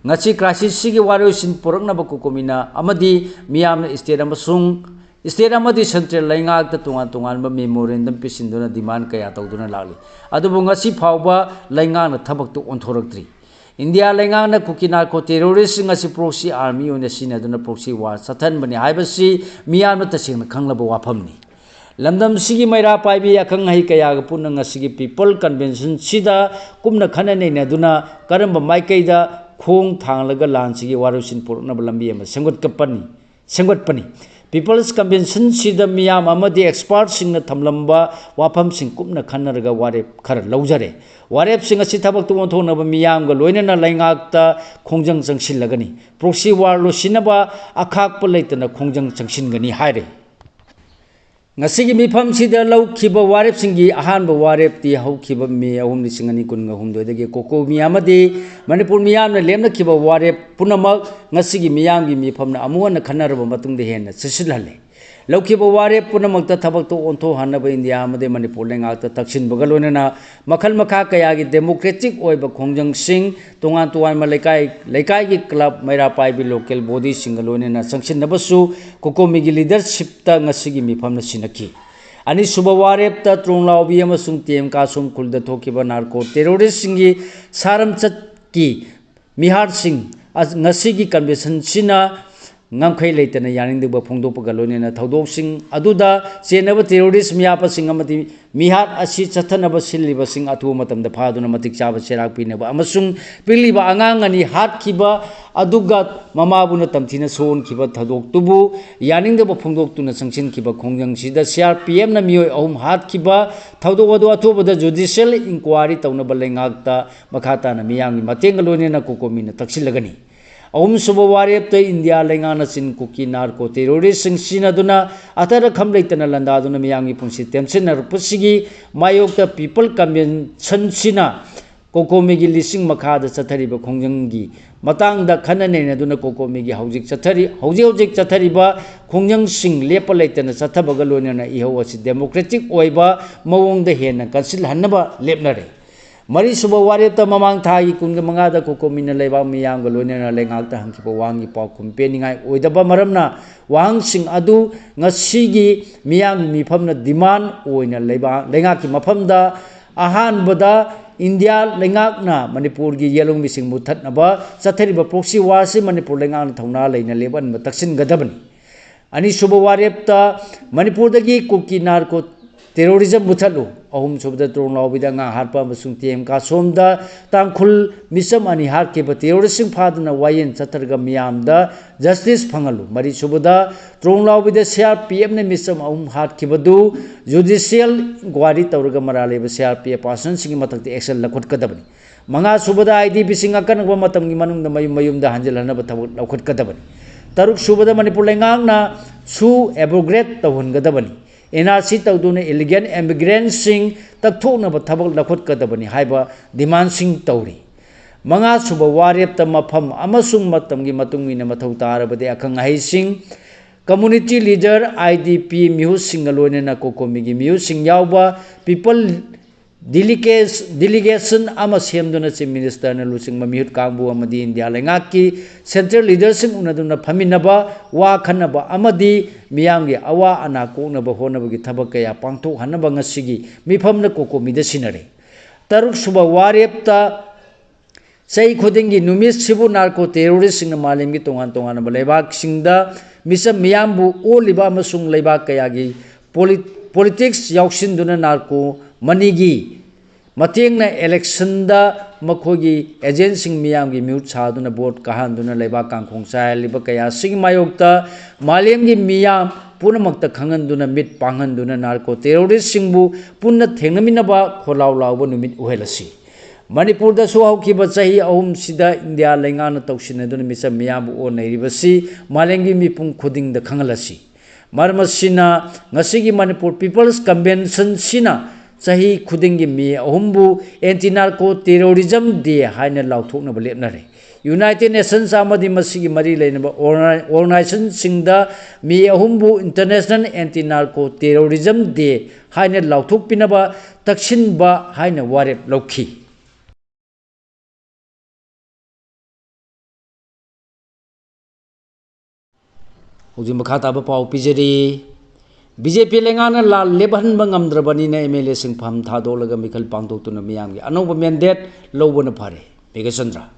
ꯉꯁꯤ crisisꯁꯤꯒꯤ ꯋꯥꯔꯣꯏꯁꯤꯟ ꯄꯨꯔꯛꯅꯕ ꯀꯣꯀꯣꯃꯤꯅ ꯑꯃꯗꯤ ꯃꯤꯌꯥꯝꯅ state ꯑꯃꯁꯨꯡ state ꯑꯃꯗꯤ central ꯂꯩꯉꯥꯛꯇ ꯇꯣꯉꯥꯟ ꯇꯣꯉꯥꯟꯕ memorandum ꯄꯤꯁꯤꯟꯗꯨꯅ demand ꯀꯌꯥ ꯇꯧꯗꯨꯅ ꯂꯥꯛꯂꯤ꯫ ꯑꯗꯨꯕꯨ ꯉꯁꯤ ꯐꯥꯎꯕ ꯂꯩꯉꯥꯛꯅ ꯊꯕꯛꯇꯨ ꯑꯣꯟꯊꯣꯔꯛꯇ꯭ꯔꯤ꯫ ꯏꯟꯗꯤꯌꯥ ꯂꯩꯉꯥꯛꯅ ꯀꯨꯀꯤ narco terroristꯁꯤꯡ ꯑꯁꯤ proxy army ꯑꯣꯏꯅ ꯁꯤꯖꯤꯟꯅꯗꯨꯅ proxy war ꯆꯠꯊꯍꯟꯕꯅꯤ ꯍꯥꯏꯕꯁꯤ ꯃꯤꯌꯥꯝꯅ ꯇꯁꯦꯡꯅ ꯈꯪꯂꯕ ꯋꯥꯐꯝꯅꯤ꯫ ꯂꯝꯗꯝꯁꯤꯒꯤ ꯃꯩꯔꯥ ꯄꯥꯏꯕꯤ ꯑꯈꯪ ꯑꯍꯩ ꯀꯌꯥꯒ ꯄꯨꯟꯅ ꯉꯁꯤꯒꯤ People Conventionꯁꯤꯗ ꯀꯨꯞꯅ ꯈꯟꯅ ꯅꯩꯅꯗꯨꯅ ꯀꯔꯝꯕ ꯃꯥꯏꯀꯩꯗ ꯈꯣꯡ ꯊꯥꯡꯂꯒ ꯂꯥꯟꯁꯤꯒꯤ ꯋꯥꯔꯣꯏꯁꯤꯟ ꯄꯨꯔꯛꯅꯕ ꯂꯝꯕꯤ ꯑꯃ ꯁꯦꯝꯒꯠꯀꯄꯅꯤ꯫ ꯁꯦꯝꯒꯠꯄꯅꯤ꯫ People's Conventionꯁꯤꯗ ꯃꯤꯌꯥꯝ ꯑꯃꯗꯤ expertꯁꯤꯡꯅ ꯊꯝꯂꯝꯕ ꯋꯥꯐꯝꯁꯤꯡ ꯀꯨꯞꯅ ꯈꯟꯅꯔꯒ ꯋꯥꯔꯦꯞ ꯈꯔ ꯂꯧꯖꯔꯦ꯫ ꯋꯥꯔꯦꯞꯁꯤꯡ ꯑꯁꯤ ꯊꯕꯛꯇ ꯑꯣꯟꯊꯣꯛꯅꯕ ꯃꯤꯌꯥꯝꯒ ꯂꯣꯏꯅꯅ ꯂꯩꯉꯥꯛꯇ ꯈꯣꯡꯖꯪ ꯆꯪꯁꯤꯜꯂꯒꯅꯤ꯫ Proxy war ꯂꯣꯏꯁꯤꯟꯅꯕ ꯑꯈꯥꯛꯄ ꯂꯩꯇꯅ ꯈꯣꯡꯖꯪ ꯆꯪꯁꯤꯟꯒꯅꯤ ꯍꯥꯏꯔꯦ꯫ ꯉꯁꯤꯒꯤ ꯃꯤꯐꯝꯁꯤꯗ ꯂꯧꯈꯤꯕ ꯋꯥꯔꯦꯞꯁꯤꯡꯒꯤ ꯑꯍꯥꯟꯕ ꯋꯥꯔꯦꯞꯇꯤ ꯍꯧꯈꯤꯕ ꯃꯦ ꯑꯍꯨꯝ, ꯂꯤꯁꯤꯡ ꯑꯅꯤ ꯀꯨꯟꯒ ꯍꯨꯝꯗꯣꯏꯗꯒꯤ COCOMI ꯑꯃꯗꯤ ꯃꯅꯤꯄꯨꯔ ꯃꯤꯌꯥꯝꯅ ꯂꯦꯞꯅꯈꯤꯕ ꯋꯥꯔꯦꯞ ꯄꯨꯝꯅꯃꯛ ꯉꯁꯤꯒꯤ ꯃꯤꯌꯥꯝꯒꯤ ꯃꯤꯐꯝꯅ ꯑꯃꯨꯛ ꯍꯟꯅ ꯈꯟꯅꯔꯕ ꯃꯇꯨꯡꯗ ꯍꯦꯟꯅ ꯆꯦꯠꯁꯤꯜꯍꯜꯂꯦ꯫ ꯂꯧꯈꯤꯕ ꯋꯥꯔꯦꯞ ꯄꯨꯝꯅꯃꯛꯇ ꯊꯕꯛꯇ ꯑꯣꯟꯊꯣꯛꯍꯟꯅꯕ ꯏꯟꯗꯤꯌꯥ ꯑꯃꯗꯤ ꯃꯅꯤꯄꯨꯔ ꯂꯩꯉꯥꯛꯇ ꯇꯛꯁꯤꯟꯕꯒ ꯂꯣꯏꯅꯅ ꯃꯈꯜ ꯃꯈꯥ ꯀꯌꯥꯒꯤ democratic ꯑꯣꯏꯕ ꯈꯣꯡꯖꯪꯁꯤꯡ, ꯇꯣꯉꯥꯟ ꯇꯣꯉꯥꯟꯕ ꯂꯩꯀꯥꯏ, ꯂꯩꯀꯥꯏꯒꯤ club, ꯃꯩꯔꯥ ꯄꯥꯏꯕꯤ local bodyꯁꯤꯡꯒ ꯂꯣꯏꯅꯅ ꯆꯪꯁꯤꯟꯅꯕꯁꯨ COCOMIꯒꯤ leadershipꯇ ꯉꯁꯤꯒꯤ ꯃꯤꯐꯝꯅ ꯁꯤꯟꯅꯈꯤ꯫ ꯑꯅꯤꯁꯨꯕ ꯋꯥꯔꯦꯞꯇ ꯇ꯭ꯔꯣꯡꯂꯥꯎꯕꯤ ꯑꯃꯁꯨꯡ ꯇꯤ ꯑꯦꯝ ꯀꯥꯁꯣꯝ ꯈꯨꯜꯗ ꯊꯣꯛꯈꯤꯕ narco terroristꯁꯤꯡꯒꯤ ꯁꯥꯔꯝꯆꯠꯀꯤ ꯃꯤꯍꯥꯠꯁꯤꯡ ꯑꯁ-, ꯉꯁꯤꯒꯤ conventionꯁꯤꯅ ꯉꯝꯈꯩ ꯂꯩꯇꯅ ꯌꯥꯅꯤꯡꯗꯕ ꯐꯣꯡꯗꯣꯛꯄꯒ ꯂꯣꯏꯅꯅ ꯊꯧꯗꯣꯛꯁꯤꯡ ꯑꯗꯨꯗ ꯆꯦꯟꯅꯕ terrorist ꯃꯤꯍꯥꯠꯄꯁꯤꯡ ꯑꯃꯗꯤ ꯃꯤꯍꯥꯠ ꯑꯁꯤ ꯆꯠꯊꯅꯕ ꯁꯤꯜꯂꯤꯕꯁꯤꯡ ꯑꯊꯨꯕ ꯃꯇꯝꯗ ꯐꯥꯗꯨꯅ ꯃꯇꯤꯛ ꯆꯥꯕ ꯆꯩꯔꯥꯛ ꯄꯤꯅꯕ ꯑꯃꯁꯨꯡ ꯄꯤꯛꯂꯤꯕ ꯑꯉꯥꯡ ꯑꯅꯤ ꯍꯥꯠꯈꯤꯕ ꯑꯗꯨꯒ ꯃꯃꯥꯕꯨꯅ ꯇꯝꯊꯤꯅ ꯁꯣꯛꯍꯟꯈꯤꯕ ꯊꯧꯗꯣꯛꯇꯨꯕꯨ ꯌꯥꯅꯤꯡꯗꯕ ꯐꯣꯡꯗꯣꯛꯇꯨꯅ ꯆꯪꯁꯤꯟꯈꯤꯕ ꯈꯣꯡꯖꯪꯁꯤꯗ CRPFꯅ ꯃꯤꯑꯣꯏ ꯑꯍꯨꯝ ꯍꯥꯠꯈꯤꯕ ꯊꯧꯗꯣꯛ ꯑꯗꯨ ꯑꯊꯨꯕꯗ judicial inquiry ꯇꯧꯅꯕ ꯂꯩꯉꯥꯛꯇ ꯃꯈꯥ ꯇꯥꯅ ꯃꯤꯌꯥꯝꯒꯤ ꯃꯇꯦꯡꯒ ꯂꯣꯏꯅꯅ COCOMIꯅ ꯇꯛꯁꯤꯜꯂꯒꯅꯤ꯫ ꯑꯍꯨꯝꯁꯨꯕ ꯋꯥꯔꯦꯞꯇ ꯏꯟꯗꯤꯌꯥ ꯂꯩꯉꯥꯛꯅ ꯆꯤꯟ ꯀꯨꯀꯤ narco terroristꯁꯤꯡ ꯁꯤꯖꯤꯟꯅꯗꯨꯅ ꯑꯇꯠ ꯑꯈꯝ ꯂꯩꯇꯅ ꯂꯥꯟꯗꯥꯗꯨꯅ ꯃꯤꯌꯥꯝꯒꯤ ꯄꯨꯟꯁꯤ ꯇꯦꯝꯁꯤꯟꯅꯔꯛꯄꯁꯤꯒꯤ ꯃꯥꯌꯣꯛꯇ People's Conventionꯁꯤꯅ COCOMIꯒꯤ ꯂꯤꯁꯤꯡ ꯃꯈꯥꯗ ꯆꯠꯊꯔꯤꯕ ꯈꯣꯡꯖꯪꯒꯤ ꯃꯇꯥꯡꯗ ꯈꯟꯅ ꯅꯩꯅꯗꯨꯅ COCOMIꯒꯤ ꯍꯧꯖꯤꯛ ꯆꯠꯊꯔꯤ-, ꯍꯧꯖꯤꯛ ꯍꯧꯖꯤꯛ ꯆꯠꯊꯔꯤꯕ ꯈꯣꯡꯖꯪꯁꯤꯡ ꯂꯦꯞꯄ ꯂꯩꯇꯅ ꯆꯠꯊꯕꯒ ꯂꯣꯏꯅꯅ ꯏꯍꯧ ꯑꯁꯤ democratic ꯑꯣꯏꯕ ꯃꯑꯣꯡꯗ ꯍꯦꯟꯅ ꯀꯟꯁꯤꯜꯍꯟꯅꯕ ꯂꯦꯞꯅꯔꯦ꯫ ꯃꯔꯤꯁꯨꯕ ꯋꯥꯔꯦꯞꯇ ꯃꯃꯥꯡ ꯊꯥꯒꯤ ꯀꯨꯟꯒ ꯃꯉꯥꯗ COCOMIꯅ ꯂꯩꯕꯥꯛ ꯃꯤꯌꯥꯝꯒ ꯂꯣꯏꯅꯅ ꯂꯩꯉꯥꯛꯇ ꯍꯪꯈꯤꯕ ꯋꯥꯍꯪꯒꯤ ꯄꯥꯎꯈꯨꯝ ꯄꯦꯟꯅꯤꯡꯉꯥꯏ ꯑꯣꯏꯗꯕ ꯃꯔꯝꯅ ꯋꯥꯍꯪꯁꯤꯡ ꯑꯗꯨ ꯉꯁꯤꯒꯤ ꯃꯤꯌꯥꯝꯒꯤ ꯃꯤꯐꯝꯅ demand ꯑꯣꯏꯅ ꯂꯩꯕꯥꯛ, ꯂꯩꯉꯥꯛꯀꯤ ꯃꯐꯝꯗ ꯑꯍꯥꯟꯕꯗ ꯏꯟꯗꯤꯌꯥ ꯂꯩꯉꯥꯛꯅ ꯃꯅꯤꯄꯨꯔꯒꯤ ꯌꯦꯜꯍꯧꯃꯤꯁꯤꯡ ꯃꯨꯠꯊꯠꯅꯕ ꯆꯠꯊꯔꯤꯕ proxy war ꯑꯁꯤ ꯃꯅꯤꯄꯨꯔ ꯂꯩꯉꯥꯛꯅ ꯊꯧꯅꯥ ꯂꯩꯅ ꯂꯦꯞꯍꯟꯕ ꯇꯛꯁꯤꯟꯒꯗꯕꯅꯤ꯫ ꯑꯅꯤꯁꯨꯕ ꯋꯥꯔꯦꯞꯇ ꯃꯅꯤꯄꯨꯔꯗꯒꯤ ꯀꯨꯀꯤ narco Terrorism ꯃꯨꯊꯠꯂꯨ꯫ ꯑꯍꯨꯝꯁꯨꯕꯗ ꯇ꯭ꯔꯣꯡꯂꯥꯎꯕꯤꯗ ꯑꯉꯥꯡ ꯍꯥꯠꯄ ꯑꯃꯁꯨꯡ ꯇꯤ ꯑꯦꯝ ꯀꯥ ꯁꯣꯝꯗ ꯇꯥꯡꯈꯨꯜ ꯃꯤꯆꯝ ꯑꯅꯤ ꯍꯥꯠꯈꯤꯕ terroristꯁꯤꯡ ꯐꯥꯗꯨꯅ ꯋꯥꯌꯦꯜ ꯆꯠꯊꯔꯒ ꯃꯤꯌꯥꯝꯗ justice ꯐꯪꯍꯜꯂꯨ꯫ ꯃꯔꯤꯁꯨꯕꯗ ꯇ꯭ꯔꯣꯡꯂꯥꯎꯕꯤꯗ ꯁꯤ ꯑꯥꯔ ꯄꯤ ꯑꯦꯐꯅ ꯃꯤꯆꯝ ꯑꯍꯨꯝ ꯍꯥꯠꯈꯤꯕꯗꯨ judicial inquiry ꯇꯧꯔꯒ ꯃꯔꯥꯜ ꯂꯩꯕ ꯁꯤ ꯑꯥꯔ ꯄꯤ ꯑꯦꯐ personꯁꯤꯡꯒꯤ ꯃꯊꯛꯇ action ꯂꯧꯈꯠꯀꯗꯕꯅꯤ꯫ ꯃꯉꯥꯁꯨꯕꯗ ꯑꯥꯏ ꯗꯤ ꯄꯤꯁꯤꯡ ꯑꯀꯛꯅꯕ ꯃꯇꯝꯒꯤ ꯃꯅꯨꯡꯗ ꯃꯌꯨꯝ ꯃꯌꯨꯝꯗ ꯍꯟꯖꯤꯜꯍꯟꯅꯕ ꯊꯕꯛ ꯂꯧꯈꯠꯀꯗꯕꯅꯤ꯫ ꯇꯔꯨꯛꯁꯨꯕꯗ ꯃꯅꯤꯄꯨꯔ ꯂꯩꯉꯥꯛꯅ ꯁꯨ abrogate ꯇꯧꯍꯟꯒꯗꯕꯅꯤ꯫ ꯑꯦꯟ ꯑꯥꯔ ꯁꯤ ꯇꯧꯗꯨꯅ illegal immigrantꯁꯤꯡ ꯇꯛꯊꯣꯛꯅꯕ ꯊꯕꯛ ꯂꯧꯈꯠꯀꯗꯕꯅꯤ ꯍꯥꯏꯕ demandꯁꯤꯡ ꯇꯧꯔꯤ꯫ ꯃꯉꯥꯁꯨꯕ ꯋꯥꯔꯦꯞꯇ ꯃꯐꯝ ꯑꯃꯁꯨꯡ ꯃꯇꯝꯒꯤ ꯃꯇꯨꯡ ꯏꯟꯅ ꯃꯊꯧ ꯇꯥꯔꯕꯗꯤ ꯑꯈꯪ ꯑꯍꯩꯁꯤꯡ, community leader, ꯑꯥꯏ ꯗꯤ ꯄꯤ ꯃꯤꯍꯨꯠꯁꯤꯡꯒ ꯂꯣꯏꯅꯅ ꯀꯣꯀꯣꯃꯤꯒꯤ ꯃꯤꯍꯨꯠꯁꯤꯡ ꯌꯥꯎꯕ people delegation ꯑꯃ ꯁꯦꯝꯗꯨꯅ Chief Ministerꯅ ꯂꯨꯆꯤꯡꯕ ꯃꯤꯍꯨꯠ ꯀꯥꯡꯕꯨ ꯑꯃꯗꯤ ꯏꯟꯗꯤꯌꯥ ꯂꯩꯉꯥꯛꯀꯤ central leaderꯁꯤꯡ ꯎꯅꯗꯨꯅ ꯐꯝꯃꯤꯟꯅꯕ, ꯋꯥ ꯈꯟꯅꯕ ꯑꯃꯗꯤ ꯃꯤꯌꯥꯝꯒꯤ ꯑꯋꯥ ꯑꯅꯥ ꯀꯣꯛꯅꯕ ꯍꯣꯠꯅꯕꯒꯤ ꯊꯕꯛ ꯀꯌꯥ ꯄꯥꯡꯊꯣꯛꯍꯟꯅꯕ ꯉꯁꯤꯒꯤ ꯃꯤꯐꯝꯅ ꯀꯣꯀꯣꯃꯤꯗ ꯁꯤꯟꯅꯔꯦ꯫ ꯇꯔꯨꯛꯁꯨꯕ ꯋꯥꯔꯦꯞꯇ ꯆꯍꯤ ꯈꯨꯗꯤꯡꯒꯤ ꯅꯨꯃꯤꯠꯁꯤꯕꯨ narco terroristꯁꯤꯡꯅ ꯃꯥꯂꯦꯝꯒꯤ ꯇꯣꯉꯥꯟ ꯇꯣꯉꯥꯟꯕ ꯂꯩꯕꯥꯛꯁꯤꯡꯗ ꯃꯤꯆꯝ ꯃꯤꯌꯥꯝꯕꯨ ꯑꯣꯜꯂꯤꯕ ꯑꯃꯁꯨꯡ ꯂꯩꯕꯥꯛ ꯀꯌꯥꯒꯤ ꯄꯣꯂꯤ-, politics ꯌꯥꯎꯁꯤꯟꯗꯨꯅ narco moneyꯒꯤ ꯃꯇꯦꯡꯅ electionꯗ ꯃꯈꯣꯏꯒꯤ agentꯁꯤꯡ ꯃꯤꯌꯥꯝꯒꯤ ꯃꯤꯍꯨꯠ ꯁꯥꯗꯨꯅ vote ꯀꯥꯍꯟꯗꯨꯅ ꯂꯩꯕꯥꯛ ꯀꯥꯡꯈꯣꯡ ꯆꯥꯏꯍꯜꯂꯤꯕ ꯀꯌꯥ ꯑꯁꯤꯒꯤ ꯃꯥꯌꯣꯛꯇ ꯃꯥꯂꯦꯝꯒꯤ ꯃꯤꯌꯥꯝ ꯄꯨꯝꯅꯃꯛꯇ ꯈꯪꯍꯟꯗꯨꯅ ꯃꯤꯠ ꯄꯥꯡꯍꯟꯗꯨꯅ narco terroristꯁꯤꯡꯕꯨ ꯄꯨꯟꯅ ꯊꯦꯡꯅꯃꯤꯟꯅꯕ ꯈꯣꯜꯂꯥꯎ ꯂꯥꯎꯕ ꯅꯨꯃꯤꯠ ꯑꯣꯏꯍꯜꯂꯁꯤ꯫ ꯃꯅꯤꯄꯨꯔꯗꯁꯨ ꯍꯧꯈꯤꯕ ꯆꯍꯤ ꯑꯍꯨꯝꯁꯤꯗ ꯏꯟꯗꯤꯌꯥ ꯂꯩꯉꯥꯛꯅ ꯇꯧꯁꯤꯟꯅꯗꯨꯅ ꯃꯤꯆꯝ ꯃꯤꯌꯥꯝꯕꯨ ꯑꯣꯟꯅꯔꯤꯕꯁꯤ ꯃꯥꯂꯦꯝꯒꯤ ꯃꯤꯄꯨꯝ ꯈꯨꯗꯤꯡꯗ ꯈꯪꯍꯜꯂꯁꯤ꯫ ꯃꯔꯝ ꯑꯁꯤꯅ ꯉꯁꯤꯒꯤ ꯃꯅꯤꯄꯨꯔ People's Conventionꯁꯤꯅ ꯆꯍꯤ ꯈꯨꯗꯤꯡꯒꯤ ꯃꯦ ꯑꯍꯨꯝꯕꯨ Anti Narco Terrorism Day ꯍꯥꯏꯅ ꯂꯥꯎꯊꯣꯛꯅꯕ ꯂꯦꯞꯅꯔꯦ꯫ United Nations ꯑꯃꯗꯤ ꯃꯁꯤꯒꯤ ꯃꯔꯤ ꯂꯩꯅꯕ orga-, organizationꯁꯤꯡꯗ ꯃꯦ ꯑꯍꯨꯝꯕꯨ International Anti Narco Terrorism Day ꯍꯥꯏꯅ ꯂꯥꯎꯊꯣꯛꯄꯤꯅꯕ ꯇꯛꯁꯤꯟꯕ ꯍꯥꯏꯅ ꯋꯥꯔꯦꯞ ꯂꯧꯈꯤ꯫ ꯍꯧꯖꯤꯛ ꯃꯈꯥ ꯇꯥꯕ ꯄꯥꯎ ꯄꯤꯖꯔꯤ꯫ ꯕꯤ ꯖꯦ ꯄꯤ ꯂꯩꯉꯥꯛꯅ ꯂꯥꯟ ꯂꯦꯞꯍꯟꯕ ꯉꯝꯗ꯭ꯔꯕꯅꯤꯅ ꯑꯦꯝ ꯑꯦꯜ ꯑꯦꯁꯤꯡ ꯐꯝ ꯊꯥꯗꯣꯛꯂꯒ ꯃꯤꯈꯜ ꯄꯥꯡꯊꯣꯛꯇꯨꯅ ꯃꯤꯌꯥꯝꯒꯤ ꯑꯅꯧꯕ mandate ꯂꯧꯕꯅ ꯐꯔꯦ꯫ ꯃꯦꯘꯆꯟꯗ꯭ꯔ꯫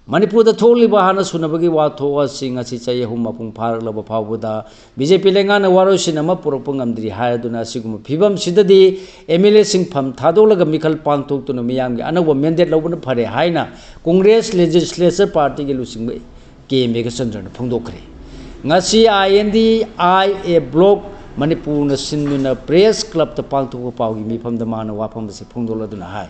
ꯃꯅꯤꯄꯨꯔꯗ ꯊꯣꯛꯂꯤꯕ ꯍꯥꯟꯅ ꯁꯨꯅꯕꯒꯤ ꯋꯥꯊꯣꯛ ꯑꯁꯤ ꯉꯁꯤ ꯆꯍꯤ ꯑꯍꯨꯝ ꯃꯄꯨꯡ ꯐꯥꯔꯛꯂꯕ ꯐꯥꯎꯕꯗ ꯕꯤ ꯖꯦ ꯄꯤ ꯂꯩꯉꯥꯛꯅ ꯋꯥꯔꯣꯏꯁꯤꯟ ꯑꯃ ꯄꯨꯔꯛꯄ ꯉꯝꯗ꯭ꯔꯤ ꯍꯥꯏ꯫ ꯑꯗꯨꯅ ꯑꯁꯤꯒꯨꯝꯕ ꯐꯤꯕꯝꯁꯤꯗꯗꯤ ꯑꯦꯝ ꯑꯦꯜ ꯑꯦꯁꯤꯡ ꯐꯝ ꯊꯥꯗꯣꯛꯂꯒ ꯃꯤꯈꯜ ꯄꯥꯡꯊꯣꯛꯇꯨꯅ ꯃꯤꯌꯥꯝꯒꯤ ꯑꯅꯧꯕ ꯃꯦꯟꯗꯦꯠ ꯂꯧꯕꯅ ꯐꯔꯦ ꯍꯥꯏꯅ ꯀꯣꯡꯒ꯭ꯔꯦꯁ ꯂꯦꯖꯤꯁꯂꯦꯆꯔ ꯄꯥꯔꯇꯤꯒꯤ ꯂꯨꯆꯤꯡꯕ ꯀꯦ ꯃꯦꯘꯆꯟꯗ꯭ꯔꯅ ꯐꯣꯡꯗꯣꯛꯈ꯭ꯔꯦ꯫ ꯉꯁꯤ ꯑꯥꯏ N D I A block ꯃꯅꯤꯄꯨꯔꯅ ꯁꯤꯟꯗꯨꯅ ꯄ꯭ꯔꯦꯁ ꯀ꯭ꯂꯕꯇ ꯄꯥꯡꯊꯣꯛꯄ ꯄꯥꯎꯒꯤ ꯃꯤꯐꯝꯗ ꯃꯥꯅ ꯋꯥꯐꯝ ꯑꯁꯤ ꯐꯣꯡꯗꯣꯛꯂꯗꯨꯅ ꯍꯥꯏ,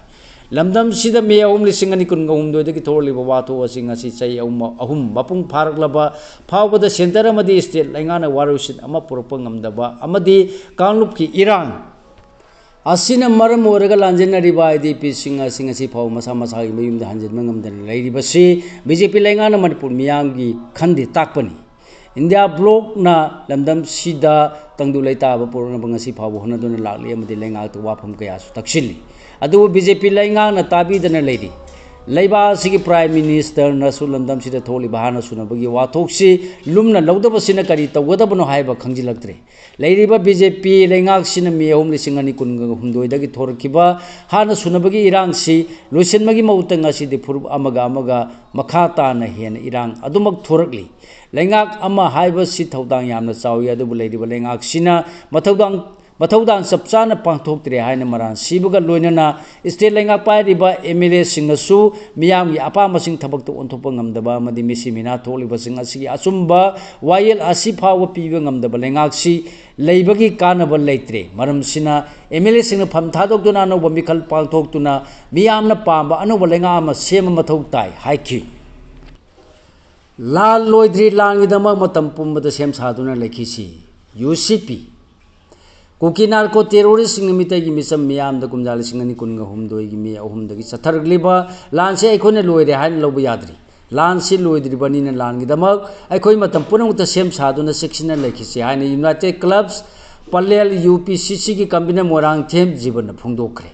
ꯂꯝꯗꯝꯁꯤꯗ ꯃꯦ ꯑꯍꯨꯝ ꯂꯤꯁꯤꯡ ꯑꯅꯤ ꯀꯨꯟꯒ ꯍꯨꯝꯗꯣꯏꯗꯒꯤ ꯊꯣꯛꯂꯤꯕ ꯋꯥꯊꯣꯛ ꯑꯁꯤ ꯉꯁꯤ ꯆꯍꯤ ꯑꯍꯨꯝ, ꯑꯍꯨꯝ ꯃꯄꯨꯡ ꯐꯥꯔꯛꯂꯕ ꯐꯥꯎꯕꯗ ꯁꯦꯟꯇꯔ ꯑꯃꯗꯤ ꯁ꯭ꯇꯦꯠ ꯂꯩꯉꯥꯛꯅ ꯋꯥꯔꯣꯏꯁꯤꯟ ꯑꯃ ꯄꯨꯔꯛꯄ ꯉꯝꯗꯕ ꯑꯃꯗꯤ ꯀꯥꯡꯂꯨꯞꯀꯤ ꯏꯔꯥꯡ ꯑꯁꯤꯅ ꯃꯔꯝ ꯑꯣꯏꯔꯒ ꯂꯥꯟꯖꯦꯟꯅꯔꯤꯕ ꯑꯥꯏ ꯗꯤ ꯄꯤꯁꯤꯡ ꯑꯁꯤ ꯉꯁꯤ ꯐꯥꯎꯕ ꯃꯁꯥ ꯃꯁꯥꯒꯤ ꯃꯌꯨꯝꯗ ꯍꯟꯖꯤꯟꯕ ꯉꯝꯗꯅ ꯂꯩꯔꯤꯕꯁꯤ ꯕꯤ ꯖꯦ ꯄꯤ ꯂꯩꯉꯥꯛꯅ ꯃꯅꯤꯄꯨꯔ ꯃꯤꯌꯥꯝꯒꯤ ꯈꯟꯗꯤ ꯇꯥꯛꯄꯅꯤ꯫ ꯏꯟꯗꯤꯌꯥ ꯕ꯭ꯂꯣꯛꯅ ꯂꯝꯗꯝꯁꯤꯗ ꯇꯪꯗꯨ ꯂꯩꯇꯥꯕ ꯄꯨꯔꯛꯅꯕ ꯉꯁꯤ ꯐꯥꯎꯕ ꯍꯣꯠꯅꯗꯨꯅ ꯂꯥꯛꯂꯤ ꯑꯃꯗꯤ ꯂꯩꯉꯥꯛꯇ ꯋꯥꯐꯝ ꯀꯌꯥꯁꯨ ꯇꯛꯁꯤꯜꯂꯤ꯫ ꯑꯗꯨꯕꯨ ꯕꯤ ꯖꯦ ꯄꯤ ꯂꯩꯉꯥꯛꯅ ꯇꯥꯕꯤꯗꯅ ꯂꯩꯔꯤ꯫ ꯂꯩꯕꯥꯛ ꯑꯁꯤꯒꯤ ꯄ꯭ꯔꯥꯏꯝ ꯃꯤꯅꯤꯁꯇꯔꯅꯁꯨ ꯂꯝꯗꯝꯁꯤꯗ ꯊꯣꯛꯂꯤꯕ ꯍꯥꯟꯅ ꯁꯨꯅꯕꯒꯤ ꯋꯥꯊꯣꯛꯁꯤ ꯂꯨꯝꯅ ꯂꯧꯗꯕꯁꯤꯅ ꯀꯔꯤ ꯇꯧꯒꯗꯕꯅꯣ ꯍꯥꯏꯕ ꯈꯪꯖꯤꯜꯂꯛꯇ꯭ꯔꯦ꯫ ꯂꯩꯔꯤꯕ ꯕꯤ ꯖꯦ ꯄꯤ ꯂꯩꯉꯥꯛꯁꯤꯅ ꯃꯦ ꯑꯍꯨꯝ ꯂꯤꯁꯤꯡ ꯑꯅꯤ ꯀꯨꯟꯒ ꯍꯨꯝꯗꯣꯏꯗꯒꯤ ꯊꯣꯔꯛꯈꯤꯕ ꯍꯥꯟꯅ ꯁꯨꯅꯕꯒꯤ ꯏꯔꯥꯡꯁꯤ ꯂꯣꯏꯁꯤꯟꯕꯒꯤ ꯃꯍꯨꯠꯇ ꯉꯁꯤꯗꯤ ꯐꯨꯔꯨꯞ ꯑꯃꯒ ꯑꯃꯒ ꯃꯈꯥ ꯇꯥꯅ ꯍꯦꯟꯅ ꯏꯔꯥꯡ ꯑꯗꯨꯃꯛ ꯊꯣꯔꯛꯂꯤ꯫ ꯂꯩꯉꯥꯛ ꯑꯃ ꯍꯥꯏꯕꯁꯤ ꯊꯧꯗꯥꯡ ꯌꯥꯝꯅ ꯆꯥꯎꯏ, ꯑꯗꯨꯕꯨ ꯂꯩꯔꯤꯕ ꯂꯩꯉꯥꯛꯁꯤꯅ ꯃꯊꯧꯗꯥꯡ, ꯃꯊꯧꯗꯥꯡ ꯆꯞ ꯆꯥꯅ ꯄꯥꯡꯊꯣꯛꯇ꯭ꯔꯦ ꯍꯥꯏꯅ ꯃꯔꯥꯜ ꯁꯤꯕꯒ ꯂꯣꯏꯅꯅ ꯁ꯭ꯇꯦꯠ ꯂꯩꯉꯥꯛ ꯄꯥꯏꯔꯤꯕ ꯑꯦꯝ ꯑꯦꯜ ꯑꯦꯁꯤꯡꯅꯁꯨ ꯃꯤꯌꯥꯝꯒꯤ ꯑꯄꯥꯝꯕꯁꯤꯡ ꯊꯕꯛꯇ ꯑꯣꯟꯊꯣꯛꯄ ꯉꯝꯗꯕ ꯑꯃꯗꯤ ꯃꯤꯁꯤ ꯃꯤꯅꯥ ꯊꯣꯛꯂꯤꯕꯁꯤꯡ ꯑꯁꯤꯒꯤ ꯑꯆꯨꯝꯕ ꯋꯥꯌꯦꯜ ꯑꯁꯤ ꯐꯥꯎꯕ ꯄꯤꯕ ꯉꯝꯗꯕ ꯂꯩꯉꯥꯛꯁꯤ ꯂꯩꯕꯒꯤ ꯀꯥꯟꯅꯕ ꯂꯩꯇ꯭ꯔꯦ꯫ ꯃꯔꯝꯁꯤꯅ ꯑꯦꯝ ꯑꯦꯜ ꯑꯦꯁꯤꯡꯅ ꯐꯝ ꯊꯥꯗꯣꯛꯇꯨꯅ ꯑꯅꯧꯕ ꯃꯤꯈꯜ ꯄꯥꯡꯊꯣꯛꯇꯨꯅ ꯃꯤꯌꯥꯝꯅ ꯄꯥꯝꯕ ꯑꯅꯧꯕ ꯂꯩꯉꯥꯛ ꯑꯃ ꯁꯦꯝꯕ ꯃꯊꯧ ꯇꯥꯏ ꯍꯥꯏꯈꯤ꯫ ꯂꯥꯟ ꯂꯣꯏꯗ꯭ꯔꯤ, ꯂꯥꯟꯒꯤꯗꯃꯛ ꯃꯇꯝ ꯄꯨꯝꯕꯗ ꯁꯦꯝ ꯁꯥꯗꯨꯅ ꯂꯩꯈꯤꯁꯤ꯫ ꯌꯨ ꯁꯤ ꯄꯤ꯫ ꯀꯨꯀꯤ ꯅꯥꯔꯀꯣ ꯇꯦꯔꯣꯔꯤꯁꯁꯤꯡꯅ ꯃꯤꯇꯩꯒꯤ ꯃꯤꯆꯝ ꯃꯤꯌꯥꯝꯗ ꯀꯨꯝꯖꯥ ꯂꯤꯁꯤꯡ ꯑꯅꯤ ꯀꯨꯟꯒ ꯍꯨꯝꯗꯣꯏꯒꯤ ꯃꯦ ꯑꯍꯨꯝꯗꯒꯤ ꯆꯠꯊꯔꯛꯂꯤꯕ ꯂꯥꯟꯁꯤ ꯑꯩꯈꯣꯏꯅ ꯂꯣꯏꯔꯦ ꯍꯥꯏꯅ ꯂꯧꯕ ꯌꯥꯗ꯭ꯔꯤ꯫ ꯂꯥꯟꯁꯤ ꯂꯣꯏꯗ꯭ꯔꯤꯕꯅꯤꯅ ꯂꯥꯟꯒꯤꯗꯃꯛ ꯑꯩꯈꯣꯏ ꯃꯇꯝ ꯄꯨꯝꯅꯃꯛꯇ ꯁꯦꯝ ꯁꯥꯗꯨꯅ ꯆꯦꯛꯁꯤꯟꯅ ꯂꯩꯈꯤꯁꯤ ꯍꯥꯏꯅ ꯌꯨꯅꯥꯏꯇꯦꯗ ꯀ꯭ꯂꯕꯁ ꯄꯂꯦꯜ ꯌꯨ ꯄꯤ ꯁꯤ ꯁꯤꯒꯤ ꯀꯟꯚꯤꯅꯔ ꯃꯣꯏꯔꯥꯡꯊꯦꯝ ꯖꯤꯕꯟꯅ ꯐꯣꯡꯗꯣꯛꯈ꯭ꯔꯦ꯫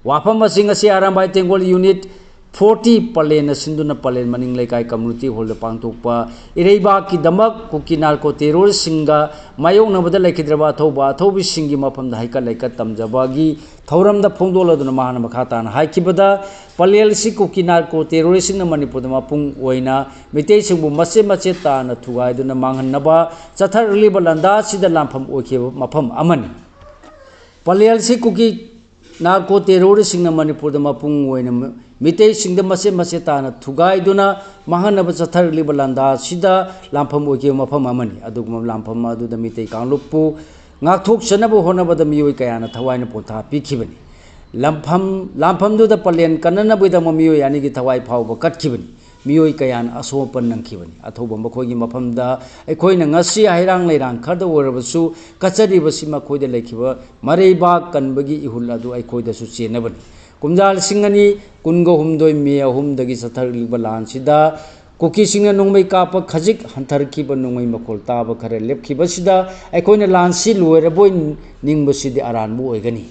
ꯋꯥꯐꯝ ꯑꯁꯤ ꯉꯁꯤ ꯑꯔꯥꯝꯕꯥꯏ ꯇꯦꯡꯒꯣꯜ ꯌꯨꯅꯤꯠ ꯐꯣꯔꯇꯤ ꯄꯂꯦꯟꯅ ꯁꯤꯟꯗꯨꯅ ꯄꯂꯦꯟ ꯃꯅꯤꯡ ꯂꯩꯀꯥꯏ ꯀꯝꯃ꯭ꯌꯨꯅꯤꯇꯤ ꯍꯣꯜꯗ ꯄꯥꯡꯊꯣꯛꯄ ꯏꯔꯩꯕꯥꯛꯀꯤꯗꯃꯛ ꯀꯨꯀꯤ ꯅꯥꯔꯀꯣ ꯇꯦꯔꯣꯔꯤꯁꯁꯤꯡꯒ ꯃꯥꯌꯣꯛꯅꯕꯗ ꯂꯩꯈꯤꯗ꯭ꯔꯕ ꯑꯊꯧꯕ ꯑꯊꯧꯕꯤꯁꯤꯡꯒꯤ ꯃꯐꯝꯗ ꯍꯩꯀꯠ ꯂꯩꯀꯠ ꯇꯝꯖꯕꯒꯤ ꯊꯧꯔꯝꯗ ꯐꯣꯡꯗꯣꯛꯂꯗꯨꯅ ꯃꯍꯥꯛꯅ ꯃꯈꯥ ꯇꯥꯅ ꯍꯥꯏꯈꯤꯕꯗ, ꯄꯂꯦꯜ ꯑꯁꯤ ꯀꯨꯀꯤ ꯅꯥꯔꯀꯣ ꯇꯦꯔꯣꯔꯤꯁꯁꯤꯡꯅ ꯃꯅꯤꯄꯨꯔꯗ ꯃꯄꯨꯡ ꯑꯣꯏꯅ ꯃꯤꯇꯩꯁꯤꯡꯕꯨ ꯃꯆꯦꯠ ꯃꯆꯦꯠ ꯇꯥꯅ ꯊꯨꯒꯥꯏꯗꯨꯅ ꯃꯥꯡꯍꯟꯅꯕ ꯆꯠꯊꯔꯛꯂꯤꯕ ꯂꯥꯟꯗꯥ ꯑꯁꯤꯗ ꯂꯥꯟꯐꯝ ꯑꯣꯏꯈꯤꯕ ꯃꯐꯝ ꯑꯃꯅꯤ꯫ ꯄꯂꯦꯜ ꯑꯁꯤ ꯀꯨꯀꯤ ꯅꯥꯔꯀꯣ ꯇꯦꯔꯣꯔꯤꯁꯁꯤꯡꯅ ꯃꯅꯤꯄꯨꯔꯗ ꯃꯄꯨꯡ ꯑꯣꯏꯅ ꯃꯤꯇꯩꯁꯤꯡꯗ ꯃꯆꯦꯠ ꯃꯆꯦꯠ ꯇꯥꯅ ꯊꯨꯒꯥꯏꯗꯨꯅ ꯃꯥꯡꯍꯟꯅꯕ ꯆꯠꯊꯔꯛꯂꯤꯕ ꯂꯥꯟꯗꯥ ꯑꯁꯤꯗ ꯂꯥꯟꯐꯝ ꯑꯣꯏꯈꯤꯕ ꯃꯐꯝ ꯑꯃꯅꯤ꯫ ꯑꯗꯨꯒꯨꯝꯕ ꯂꯥꯟꯐꯝ ꯑꯗꯨꯗ ꯃꯤꯇꯩ ꯀꯥꯡꯂꯨꯞꯄꯨ ꯉꯥꯛꯊꯣꯛꯆꯅꯕ ꯍꯣꯠꯅꯕꯗ ꯃꯤꯑꯣꯏ ꯀꯌꯥꯅ ꯊꯋꯥꯏꯅ ꯄꯣꯟꯊꯥ ꯄꯤꯈꯤꯕꯅꯤ꯫ ꯂꯥꯟꯐꯝ, ꯂꯥꯟꯐꯝꯗꯨꯗ ꯄꯂꯦꯟ ꯀꯟꯅꯅꯕꯒꯤꯗꯃꯛ ꯃꯤꯑꯣꯏ ꯑꯅꯤꯒꯤ ꯊꯋꯥꯏ ꯐꯥꯎꯕ ꯀꯠꯈꯤꯕꯅꯤ꯫ ꯃꯤꯑꯣꯏ ꯀꯌꯥꯅ ꯑꯁꯣꯛ ꯑꯄꯟ ꯅꯪꯈꯤꯕꯅꯤ꯫ ꯑꯊꯧꯕ ꯃꯈꯣꯏꯒꯤ ꯃꯐꯝꯗ ꯑꯩꯈꯣꯏꯅ ꯉꯁꯤ ꯍꯩꯔꯥꯡ ꯂꯩꯔꯥꯡ ꯈꯔꯗ ꯑꯣꯏꯔꯕꯁꯨ ꯀꯠꯆꯔꯤꯕꯁꯤ ꯃꯈꯣꯏꯗ ꯂꯩꯈꯤꯕ ꯃꯔꯩꯕꯥꯛ ꯀꯟꯕꯒꯤ ꯏꯍꯨꯜ ꯑꯗꯨ ꯑꯩꯈꯣꯏꯗꯁꯨ ꯆꯦꯟꯅꯕꯅꯤ꯫ ꯀꯨꯝꯖꯥ ꯂꯤꯁꯤꯡ ꯑꯅꯤ ꯀꯨꯟꯒ ꯍꯨꯝꯗꯣꯏ ꯃꯦ ꯑꯍꯨꯝꯗꯒꯤ ꯆꯠꯊꯔꯛꯂꯤꯕ ꯂꯥꯟꯁꯤꯗ ꯀꯨꯀꯤꯁꯤꯡꯅ ꯅꯣꯡꯃꯩ ꯀꯥꯞꯄ ꯈꯖꯤꯛ ꯍꯟꯊꯔꯛꯈꯤꯕ, ꯅꯣꯡꯃꯩ ꯃꯈꯣꯜ ꯇꯥꯕ ꯈꯔ ꯂꯦꯞꯈꯤꯕꯁꯤꯗ ꯑꯩꯈꯣꯏꯅ ꯂꯥꯟꯁꯤ ꯂꯣꯏꯔꯕꯣꯏ ꯅꯤꯡꯕꯁꯤꯗꯤ ꯑꯔꯥꯟꯕ ꯑꯣꯏꯒꯅꯤ꯫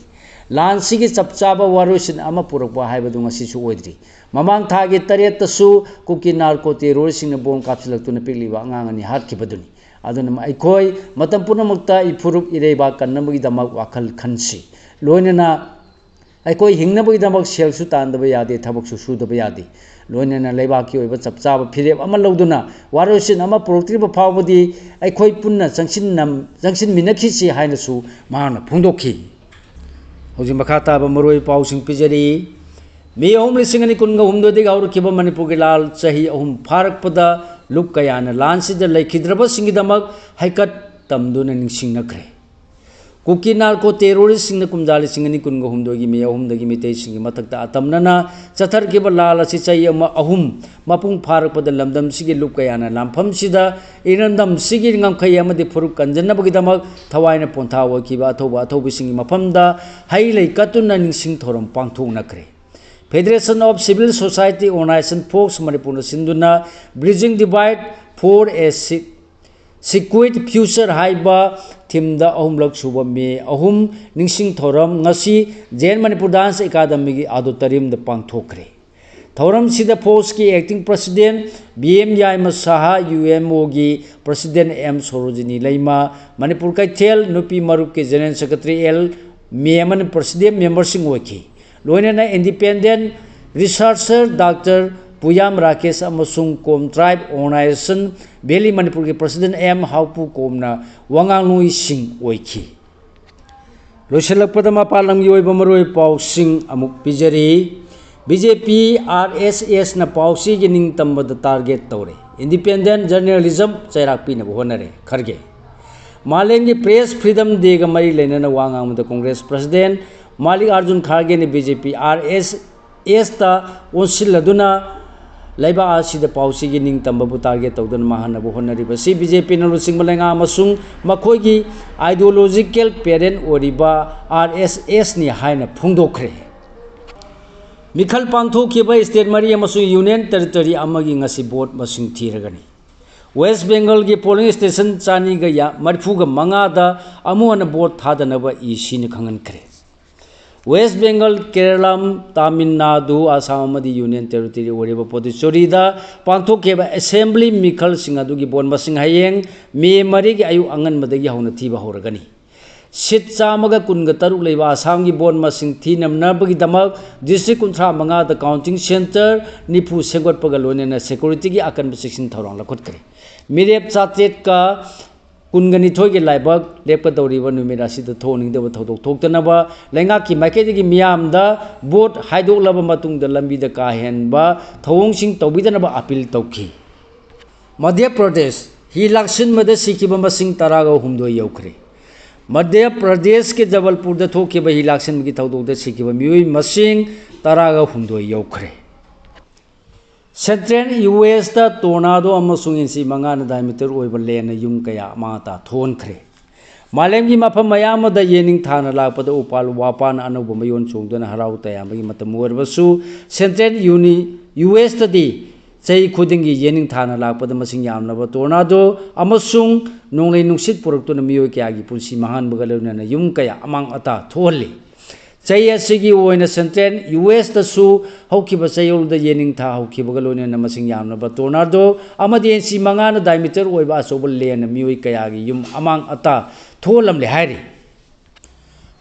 ꯂꯥꯟꯁꯤꯒꯤ ꯆꯞ ꯆꯥꯕ ꯋꯥꯔꯣꯏꯁꯤꯟ ꯑꯃ ꯄꯨꯔꯛꯄ ꯍꯥꯏꯕꯗꯨ ꯉꯁꯤꯁꯨ ꯑꯣꯏꯗ꯭ꯔꯤ꯫ ꯃꯃꯥꯡ ꯊꯥꯒꯤ ꯇꯔꯦꯠꯇꯁꯨ ꯀꯨꯀꯤ ꯅꯥꯔꯀꯣ ꯇꯦꯔꯣꯔꯤꯁꯁꯤꯡꯅ ꯕꯣꯝ ꯀꯥꯞꯁꯤꯜꯂꯛꯇꯨꯅ ꯄꯤꯛꯂꯤꯕ ꯑꯉꯥꯡ ꯑꯅꯤ ꯍꯥꯠꯈꯤꯕꯗꯨꯅꯤ꯫ ꯑꯗꯨꯅ ꯑꯩꯈꯣꯏ ꯃꯇꯝ ꯄꯨꯝꯅꯃꯛꯇ ꯏꯐꯨꯔꯨꯞ ꯏꯔꯩꯕꯥꯛ ꯀꯟꯅꯕꯒꯤꯗꯃꯛ ꯋꯥꯈꯜ ꯈꯟꯁꯤ꯫ ꯂꯣꯏꯅꯅ ꯑꯩꯈꯣꯏ ꯍꯤꯡꯅꯕꯒꯤꯗꯃꯛ ꯁꯦꯜꯁꯨ ꯇꯥꯟꯗꯕ ꯌꯥꯗꯦ, ꯊꯕꯛꯁꯨ ꯁꯨꯗꯕ ꯌꯥꯗꯦ꯫ ꯂꯣꯏꯅꯅ ꯂꯩꯕꯥꯛꯀꯤ ꯑꯣꯏꯕ ꯆꯞ ꯆꯥꯕ ꯐꯤꯔꯦꯞ ꯑꯃ ꯂꯧꯗꯨꯅ ꯋꯥꯔꯣꯏꯁꯤꯟ ꯑꯃ ꯄꯨꯔꯛꯇ꯭ꯔꯤꯕ ꯐꯥꯎꯕꯗꯤ ꯑꯩꯈꯣꯏ ꯄꯨꯟꯅ ꯆꯪꯁꯤꯟꯅꯝ-, ꯆꯪꯁꯤꯟꯃꯤꯟꯅꯈꯤꯁꯤ ꯍꯥꯏꯅꯁꯨ ꯃꯍꯥꯛꯅ ꯐꯣꯡꯗꯣꯛꯈꯤ꯫ ꯍꯧꯖꯤꯛ ꯃꯈꯥ ꯇꯥꯕ ꯃꯔꯨꯑꯣꯏꯕ ꯄꯥꯎꯁꯤꯡ ꯄꯤꯖꯔꯤ꯫ ꯃꯦ ꯑꯍꯨꯝ ꯂꯤꯁꯤꯡ ꯑꯅꯤ ꯀꯨꯟꯒ ꯍꯨꯝꯗꯣꯏꯗꯒꯤ ꯍꯧꯔꯛꯈꯤꯕ ꯃꯅꯤꯄꯨꯔꯒꯤ ꯂꯥꯜ ꯆꯍꯤ ꯑꯍꯨꯝ ꯐꯥꯔꯛꯄꯗ ꯂꯨꯞ ꯀꯌꯥꯅ ꯂꯥꯟꯁꯤꯗ ꯂꯩꯈꯤꯗ꯭ꯔꯕꯁꯤꯡꯒꯤꯗꯃꯛ ꯍꯩꯀꯠ ꯇꯝꯗꯨꯅ ꯅꯤꯡꯁꯤꯡꯅꯈ꯭ꯔꯦ꯫ ꯀꯨꯀꯤ ꯅꯥꯔꯀꯣ ꯇꯦꯔꯣꯔꯤꯁꯁꯤꯡꯅ ꯀꯨꯝꯖꯥ ꯂꯤꯁꯤꯡ ꯑꯅꯤ ꯀꯨꯟꯒ ꯍꯨꯝꯗꯣꯏꯒꯤ ꯃꯦ ꯑꯍꯨꯝꯗꯒꯤ ꯃꯤꯇꯩꯁꯤꯡꯒꯤ ꯃꯊꯛꯇ ꯑꯇꯝꯅꯅ ꯆꯠꯊꯔꯛꯈꯤꯕ ꯂꯥꯜ ꯑꯁꯤ ꯆꯍꯤ ꯑꯃ ꯑꯍꯨꯝ ꯃꯄꯨꯡ ꯐꯥꯔꯛꯄꯗ ꯂꯝꯗꯝꯁꯤꯒꯤ ꯂꯨꯞ ꯀꯌꯥꯅ ꯂꯥꯟꯐꯝꯁꯤꯗ ꯏꯔꯝꯗꯝꯁꯤꯒꯤ ꯉꯝꯈꯩ ꯑꯃꯗꯤ ꯐꯨꯔꯨꯞ ꯀꯟꯖꯅꯕꯒꯤꯗꯃꯛ ꯊꯋꯥꯏꯅ ꯄꯣꯟꯊꯥ ꯑꯣꯏꯈꯤꯕ ꯑꯊꯧꯕ ꯑꯊꯧꯕꯤꯁꯤꯡꯒꯤ ꯃꯐꯝꯗ ꯍꯩ ꯂꯩ ꯀꯠꯇꯨꯅ ꯅꯤꯡꯁꯤꯡ ꯊꯧꯔꯝ ꯄꯥꯡꯊꯣꯛꯅꯈ꯭ꯔꯦ꯫ Federation of Civil Society Organization, fox ꯃꯅꯤꯄꯨꯔꯅ ꯁꯤꯟꯗꯨꯅ Bridging Divide for a Si-, Secure Future ꯍꯥꯏꯕ ꯊꯤꯝꯗ ꯑꯍꯨꯝꯂꯛ ꯁꯨꯕ ꯃꯦ ꯑꯍꯨꯝ ꯅꯤꯡꯁꯤꯡ ꯊꯧꯔꯝ ꯉꯁꯤ ꯖꯦꯟ ꯃꯅꯤꯄꯨꯔ ꯗꯥꯟꯁ ꯑꯦꯀꯥꯗꯃꯤꯒꯤ ꯑꯣꯗꯤꯇꯣꯔꯤꯌꯝꯗ ꯄꯥꯡꯊꯣꯛꯈ꯭ꯔꯦ꯫ ꯊꯧꯔꯝꯁꯤꯗ ꯐꯣꯁꯀꯤ acting president B M ꯌꯥꯏꯃ ꯁꯍꯥ, U M Oꯒꯤ president M Sarojini ꯂꯩꯃ, ꯃꯅꯤꯄꯨꯔ ꯀꯩꯊꯦꯜ ꯅꯨꯄꯤ ꯃꯔꯨꯞꯀꯤ general secretary L ꯃꯦꯃꯟ president memberꯁꯤꯡ ꯑꯣꯏꯈꯤ꯫ ꯂꯣꯏꯅꯅ independent researcher Doctor ꯄꯨꯌꯥꯝ ꯔꯥꯀꯦꯁ ꯑꯃꯁꯨꯡ ꯀꯣꯝ tribe organization Valley ꯃꯅꯤꯄꯨꯔꯒꯤ president M ꯍꯥꯎꯄꯨ ꯀꯣꯝꯅ ꯋꯥꯉꯥꯡꯂꯣꯏꯁꯤꯡ ꯑꯣꯏꯈꯤ꯫ ꯂꯣꯏꯁꯤꯜꯂꯛꯄꯗ ꯃꯄꯥꯟ ꯂꯝꯒꯤ ꯑꯣꯏꯕ ꯃꯔꯨꯑꯣꯏꯕ ꯄꯥꯎꯁꯤꯡ ꯑꯃꯨꯛ ꯄꯤꯖꯔꯤ꯫ B J P R S Sꯅ ꯄꯥꯎꯆꯦꯒꯤ ꯅꯤꯡꯇꯝꯕꯗ target ꯇꯧꯔꯦ꯫ Independent journalism ꯆꯩꯔꯥꯛ ꯄꯤꯅꯕ ꯍꯣꯠꯅꯔꯦ ꯈꯔꯒꯦ꯫ ꯃꯥꯂꯦꯝꯒꯤ press freedom dayꯒ ꯃꯔꯤ ꯂꯩꯅꯅ ꯋꯥ ꯉꯥꯡꯕꯗ Congress president ꯃꯥꯂꯤꯛ Arjun ꯈꯥꯔꯒꯦꯅ B J P R S Sꯇ ꯑꯣꯟꯁꯤꯜꯂꯗꯨꯅ ꯂꯩꯕꯥꯛ ꯑꯁꯤꯗ ꯄꯥꯎꯆꯦꯒꯤ ꯅꯤꯡꯇꯝꯕꯕꯨ target ꯇꯧꯗꯨꯅ ꯃꯥꯡꯍꯟꯅꯕ ꯍꯣꯠꯅꯔꯤꯕꯁꯤ B J Pꯅ ꯂꯨꯆꯤꯡꯕ ꯂꯩꯉꯥꯛ ꯑꯃꯁꯨꯡ ꯃꯈꯣꯏꯒꯤ ideological parent ꯑꯣꯏꯔꯤꯕ R S Sꯅꯤ ꯍꯥꯏꯅ ꯐꯣꯡꯗꯣꯛꯈ꯭ꯔꯦ꯫ ꯃꯤꯈꯜ ꯄꯥꯡꯊꯣꯛꯈꯤꯕ state ꯃꯔꯤ ꯑꯃꯁꯨꯡ union territory ꯑꯃꯒꯤ ꯉꯁꯤ vote ꯃꯁꯤꯡ ꯊꯤꯔꯒꯅꯤ꯫ West Bengalꯒꯤ polling station ꯆꯅꯤꯒ ꯌꯥ-, ꯃꯔꯤꯐꯨꯒ ꯃꯉꯥꯗ ꯑꯃꯨꯛ ꯍꯟꯅ vote ꯊꯥꯗꯅꯕ ECꯅ ꯈꯪꯍꯟꯈ꯭ꯔꯦ꯫ West Bengal, Kerala, Tamil Nadu, Assam ꯑꯃꯗꯤ union territory ꯑꯣꯏꯔꯤꯕ ꯄꯣꯗꯤꯆꯦꯔꯤꯗ ꯄꯥꯡꯊꯣꯛꯈꯤꯕ assembly ꯃꯤꯈꯜꯁꯤꯡ ꯑꯗꯨꯒꯤ vote ꯃꯁꯤꯡ ꯍꯌꯦꯡ ꯃꯦ ꯃꯔꯤꯒꯤ ꯑꯌꯨꯛ ꯑꯉꯟꯕꯗꯒꯤ ꯍꯧꯅ ꯊꯤꯕ ꯍꯧꯔꯒꯅꯤ꯫ Seat ꯆꯥꯝꯃꯒ ꯀꯨꯟꯒ ꯇꯔꯨꯛ ꯂꯩꯕ ꯑꯁꯥꯝꯒꯤ vote ꯃꯁꯤꯡ ꯊꯤꯅꯅꯕꯒꯤꯗꯃꯛ district ꯀꯨꯟꯊ꯭ꯔꯥ ꯃꯉꯥꯗ counting centre ꯅꯤꯐꯨ ꯁꯦꯝꯒꯠꯄꯒ ꯂꯣꯏꯅꯅ securityꯒꯤ ꯑꯀꯟꯕ ꯆꯦꯛꯁꯤꯟ ꯊꯧꯔꯥꯡ ꯂꯧꯈꯠꯈ꯭ꯔꯦ꯫ ꯃꯤꯔꯦꯞ ꯆꯥꯇ꯭ꯔꯦꯠꯀ ꯀꯨꯟꯒ ꯅꯤꯊꯣꯏꯒꯤ ꯂꯥꯏꯕꯛ ꯂꯦꯞꯀꯗꯧꯔꯤꯕ ꯅꯨꯃꯤꯠ ꯑꯁꯤꯗ ꯊꯣꯛꯍꯟꯅꯤꯡꯗꯕ ꯊꯧꯗꯣꯛ ꯊꯣꯛꯇꯅꯕ ꯂꯩꯉꯥꯛꯀꯤ ꯃꯥꯏꯀꯩꯗꯒꯤ ꯃꯤꯌꯥꯝꯗ vote ꯍꯥꯏꯗꯣꯛꯂꯕ ꯃꯇꯨꯡꯗ ꯂꯝꯕꯤꯗ ꯀꯥ ꯍꯦꯟꯕ ꯊꯧꯑꯣꯡꯁꯤꯡ ꯇꯧꯕꯤꯗꯅꯕ appeal ꯇꯧꯈꯤ꯫ ꯃꯙ꯭ꯌ ꯄ꯭ꯔꯗꯦꯁ, ꯍꯤ ꯂꯥꯛꯁꯤꯟꯕꯗ ꯁꯤꯈꯤꯕ ꯃꯁꯤꯡ ꯇꯔꯥꯒ ꯍꯨꯝꯗꯣꯏ ꯌꯧꯈ꯭ꯔꯦ꯫ ꯃꯙ꯭ꯌ ꯄ꯭ꯔꯗꯦꯁꯀꯤ ꯖꯕꯜꯄꯨꯔꯗ ꯊꯣꯛꯈꯤꯕ ꯍꯤ ꯂꯥꯛꯁꯤꯟꯕꯒꯤ ꯊꯧꯗꯣꯛꯇ ꯁꯤꯈꯤꯕ ꯃꯤꯑꯣꯏ ꯃꯁꯤꯡ ꯇꯔꯥꯒ ꯍꯨꯝꯗꯣꯏ ꯌꯧꯈ꯭ꯔꯦ꯫ Central U S ꯇ tornado ꯑꯃꯁꯨꯡ inch ꯃꯉꯥꯅ diameter ꯑꯣꯏꯕ ꯂꯦꯟꯅ ꯌꯨꯝ ꯀꯌꯥ ꯑꯃꯥꯡ ꯑꯇꯥ ꯊꯣꯛꯍꯟꯈ꯭ꯔꯦ꯫ ꯃꯥꯂꯦꯝꯒꯤ ꯃꯐꯝ ꯃꯌꯥꯝ ꯑꯃꯗ ꯌꯦꯅꯤꯡ ꯊꯥꯅ ꯂꯥꯛꯄꯗ ꯎꯄꯥꯜ ꯋꯥꯄꯥꯟ ꯑꯅꯧꯕ ꯃꯌꯣꯟ ꯆꯣꯡꯗꯨꯅ ꯍꯔꯥꯎ ꯇꯌꯥꯝꯕꯒꯤ ꯃꯇꯝ ꯑꯣꯏꯔꯕꯁꯨ, Central Uni-, U S ꯇꯗꯤ ꯆꯍꯤ ꯈꯨꯗꯤꯡꯒꯤ ꯌꯦꯅꯤꯡ ꯊꯥꯅ ꯂꯥꯛꯄꯗ ꯃꯁꯤꯡ ꯌꯥꯝꯂꯕ tornado ꯑꯃꯁꯨꯡ ꯅꯣꯡꯂꯩ ꯅꯨꯡꯁꯤꯠ ꯄꯨꯔꯛꯇꯨꯅ ꯃꯤꯑꯣꯏ ꯀꯌꯥꯒꯤ ꯄꯨꯟꯁꯤ ꯃꯥꯡꯍꯟꯕꯒ ꯂꯣꯏꯅꯅ ꯌꯨꯝ ꯀꯌꯥ ꯑꯃꯥꯡ ꯑꯇꯥ ꯊꯣꯛꯍꯜꯂꯤ꯫ ꯆꯍꯤ ꯑꯁꯤꯒꯤ ꯑꯣꯏꯅ ꯁꯦꯟꯇ꯭ꯔꯦꯜ ꯌꯨ ꯑꯦꯁꯇꯁꯨ ꯍꯧꯈꯤꯕ ꯆꯌꯣꯜꯗ ꯌꯦꯅꯤꯡꯊꯥ ꯍꯧꯈꯤꯕꯒ ꯂꯣꯏꯅꯅ ꯃꯁꯤꯡ ꯌꯥꯝꯂꯕ ꯇꯣꯔꯅꯥꯗꯣ ꯑꯃꯗꯤ ꯏꯟꯆꯤ ꯃꯉꯥꯅ ꯗꯥꯏꯃꯤꯇꯔ ꯑꯣꯏꯕ ꯑꯆꯧꯕ ꯂꯦꯟꯅ ꯃꯤꯑꯣꯏ ꯀꯌꯥꯒꯤ ꯌꯨꯝ ꯑꯃꯥꯡ ꯑꯇꯥ ꯊꯣꯛꯍꯜꯂꯝꯂꯦ ꯍꯥꯏꯔꯤ꯫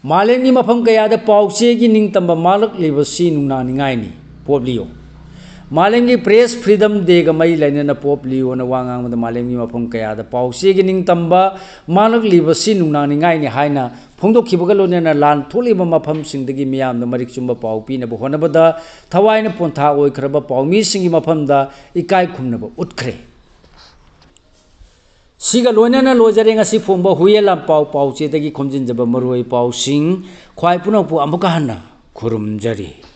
ꯃꯥꯂꯦꯝꯒꯤ ꯃꯐꯝ ꯀꯌꯥꯗ ꯄꯥꯎ ꯆꯦꯒꯤ ꯅꯤꯡꯇꯝꯕ ꯃꯥꯡꯂꯛꯂꯤꯕꯁꯤ ꯅꯨꯡꯅꯥꯡꯅꯤꯡꯉꯥꯏꯅꯤ꯫ ꯄꯣꯞ ꯂꯤꯑꯣ꯫ ꯃꯥꯂꯦꯝꯒꯤ ꯄ꯭ꯔꯦꯁ ꯐ꯭ꯔꯤꯗꯝ ꯗꯦꯒ ꯃꯔꯤ ꯂꯩꯅꯅ ꯄꯣꯞ ꯂꯤꯑꯣꯅ ꯋꯥ ꯉꯥꯡꯕꯗ ꯃꯥꯂꯦꯝꯒꯤ ꯃꯐꯝ ꯀꯌꯥꯗ ꯄꯥꯎ ꯆꯦꯒꯤ ꯅꯤꯡꯇꯝꯕ ꯃꯥꯡꯂꯛꯂꯤꯕꯁꯤ ꯅꯨꯡꯅꯥꯡꯅꯤꯡꯉꯥꯏꯅꯤ ꯍꯥꯏꯅ ꯐꯣꯡꯗꯣꯛꯈꯤꯕꯒ ꯂꯣꯏꯅꯅ ꯂꯥꯟ ꯊꯣꯛꯂꯤꯕ ꯃꯐꯝꯁꯤꯡꯗꯒꯤ ꯃꯤꯌꯥꯝꯗ ꯃꯔꯤꯛ ꯆꯨꯝꯕ ꯄꯥꯎ ꯄꯤꯅꯕ ꯍꯣꯠꯅꯕꯗ ꯊꯋꯥꯏꯅ ꯄꯣꯟꯊꯥ ꯑꯣꯏꯈ꯭ꯔꯕ ꯄꯥꯎꯃꯤꯁꯤꯡꯒꯤ ꯃꯐꯝꯗ ꯏꯀꯥꯏ ꯈꯨꯝꯅꯕ ꯎꯠꯈ꯭ꯔꯦ꯫ ꯁꯤꯒ ꯂꯣꯏꯅꯅ ꯂꯣꯏꯖꯔꯦ ꯉꯁꯤ ꯐꯣꯡꯕ ꯍꯨꯏꯌꯦꯟ ꯂꯥꯟꯄꯥꯎ ꯄꯥꯎꯆꯦꯗꯒꯤ ꯈꯣꯝꯖꯤꯟꯖꯕ ꯃꯔꯨꯑꯣꯏ ꯄꯥꯎꯁꯤꯡ꯫ ꯈ꯭ꯋꯥꯏ ꯄꯨꯝꯅꯃꯛꯄꯨ ꯑꯃꯨꯛꯀ ꯍꯟꯅ ꯈꯨꯔꯨꯝꯖꯔꯤ꯫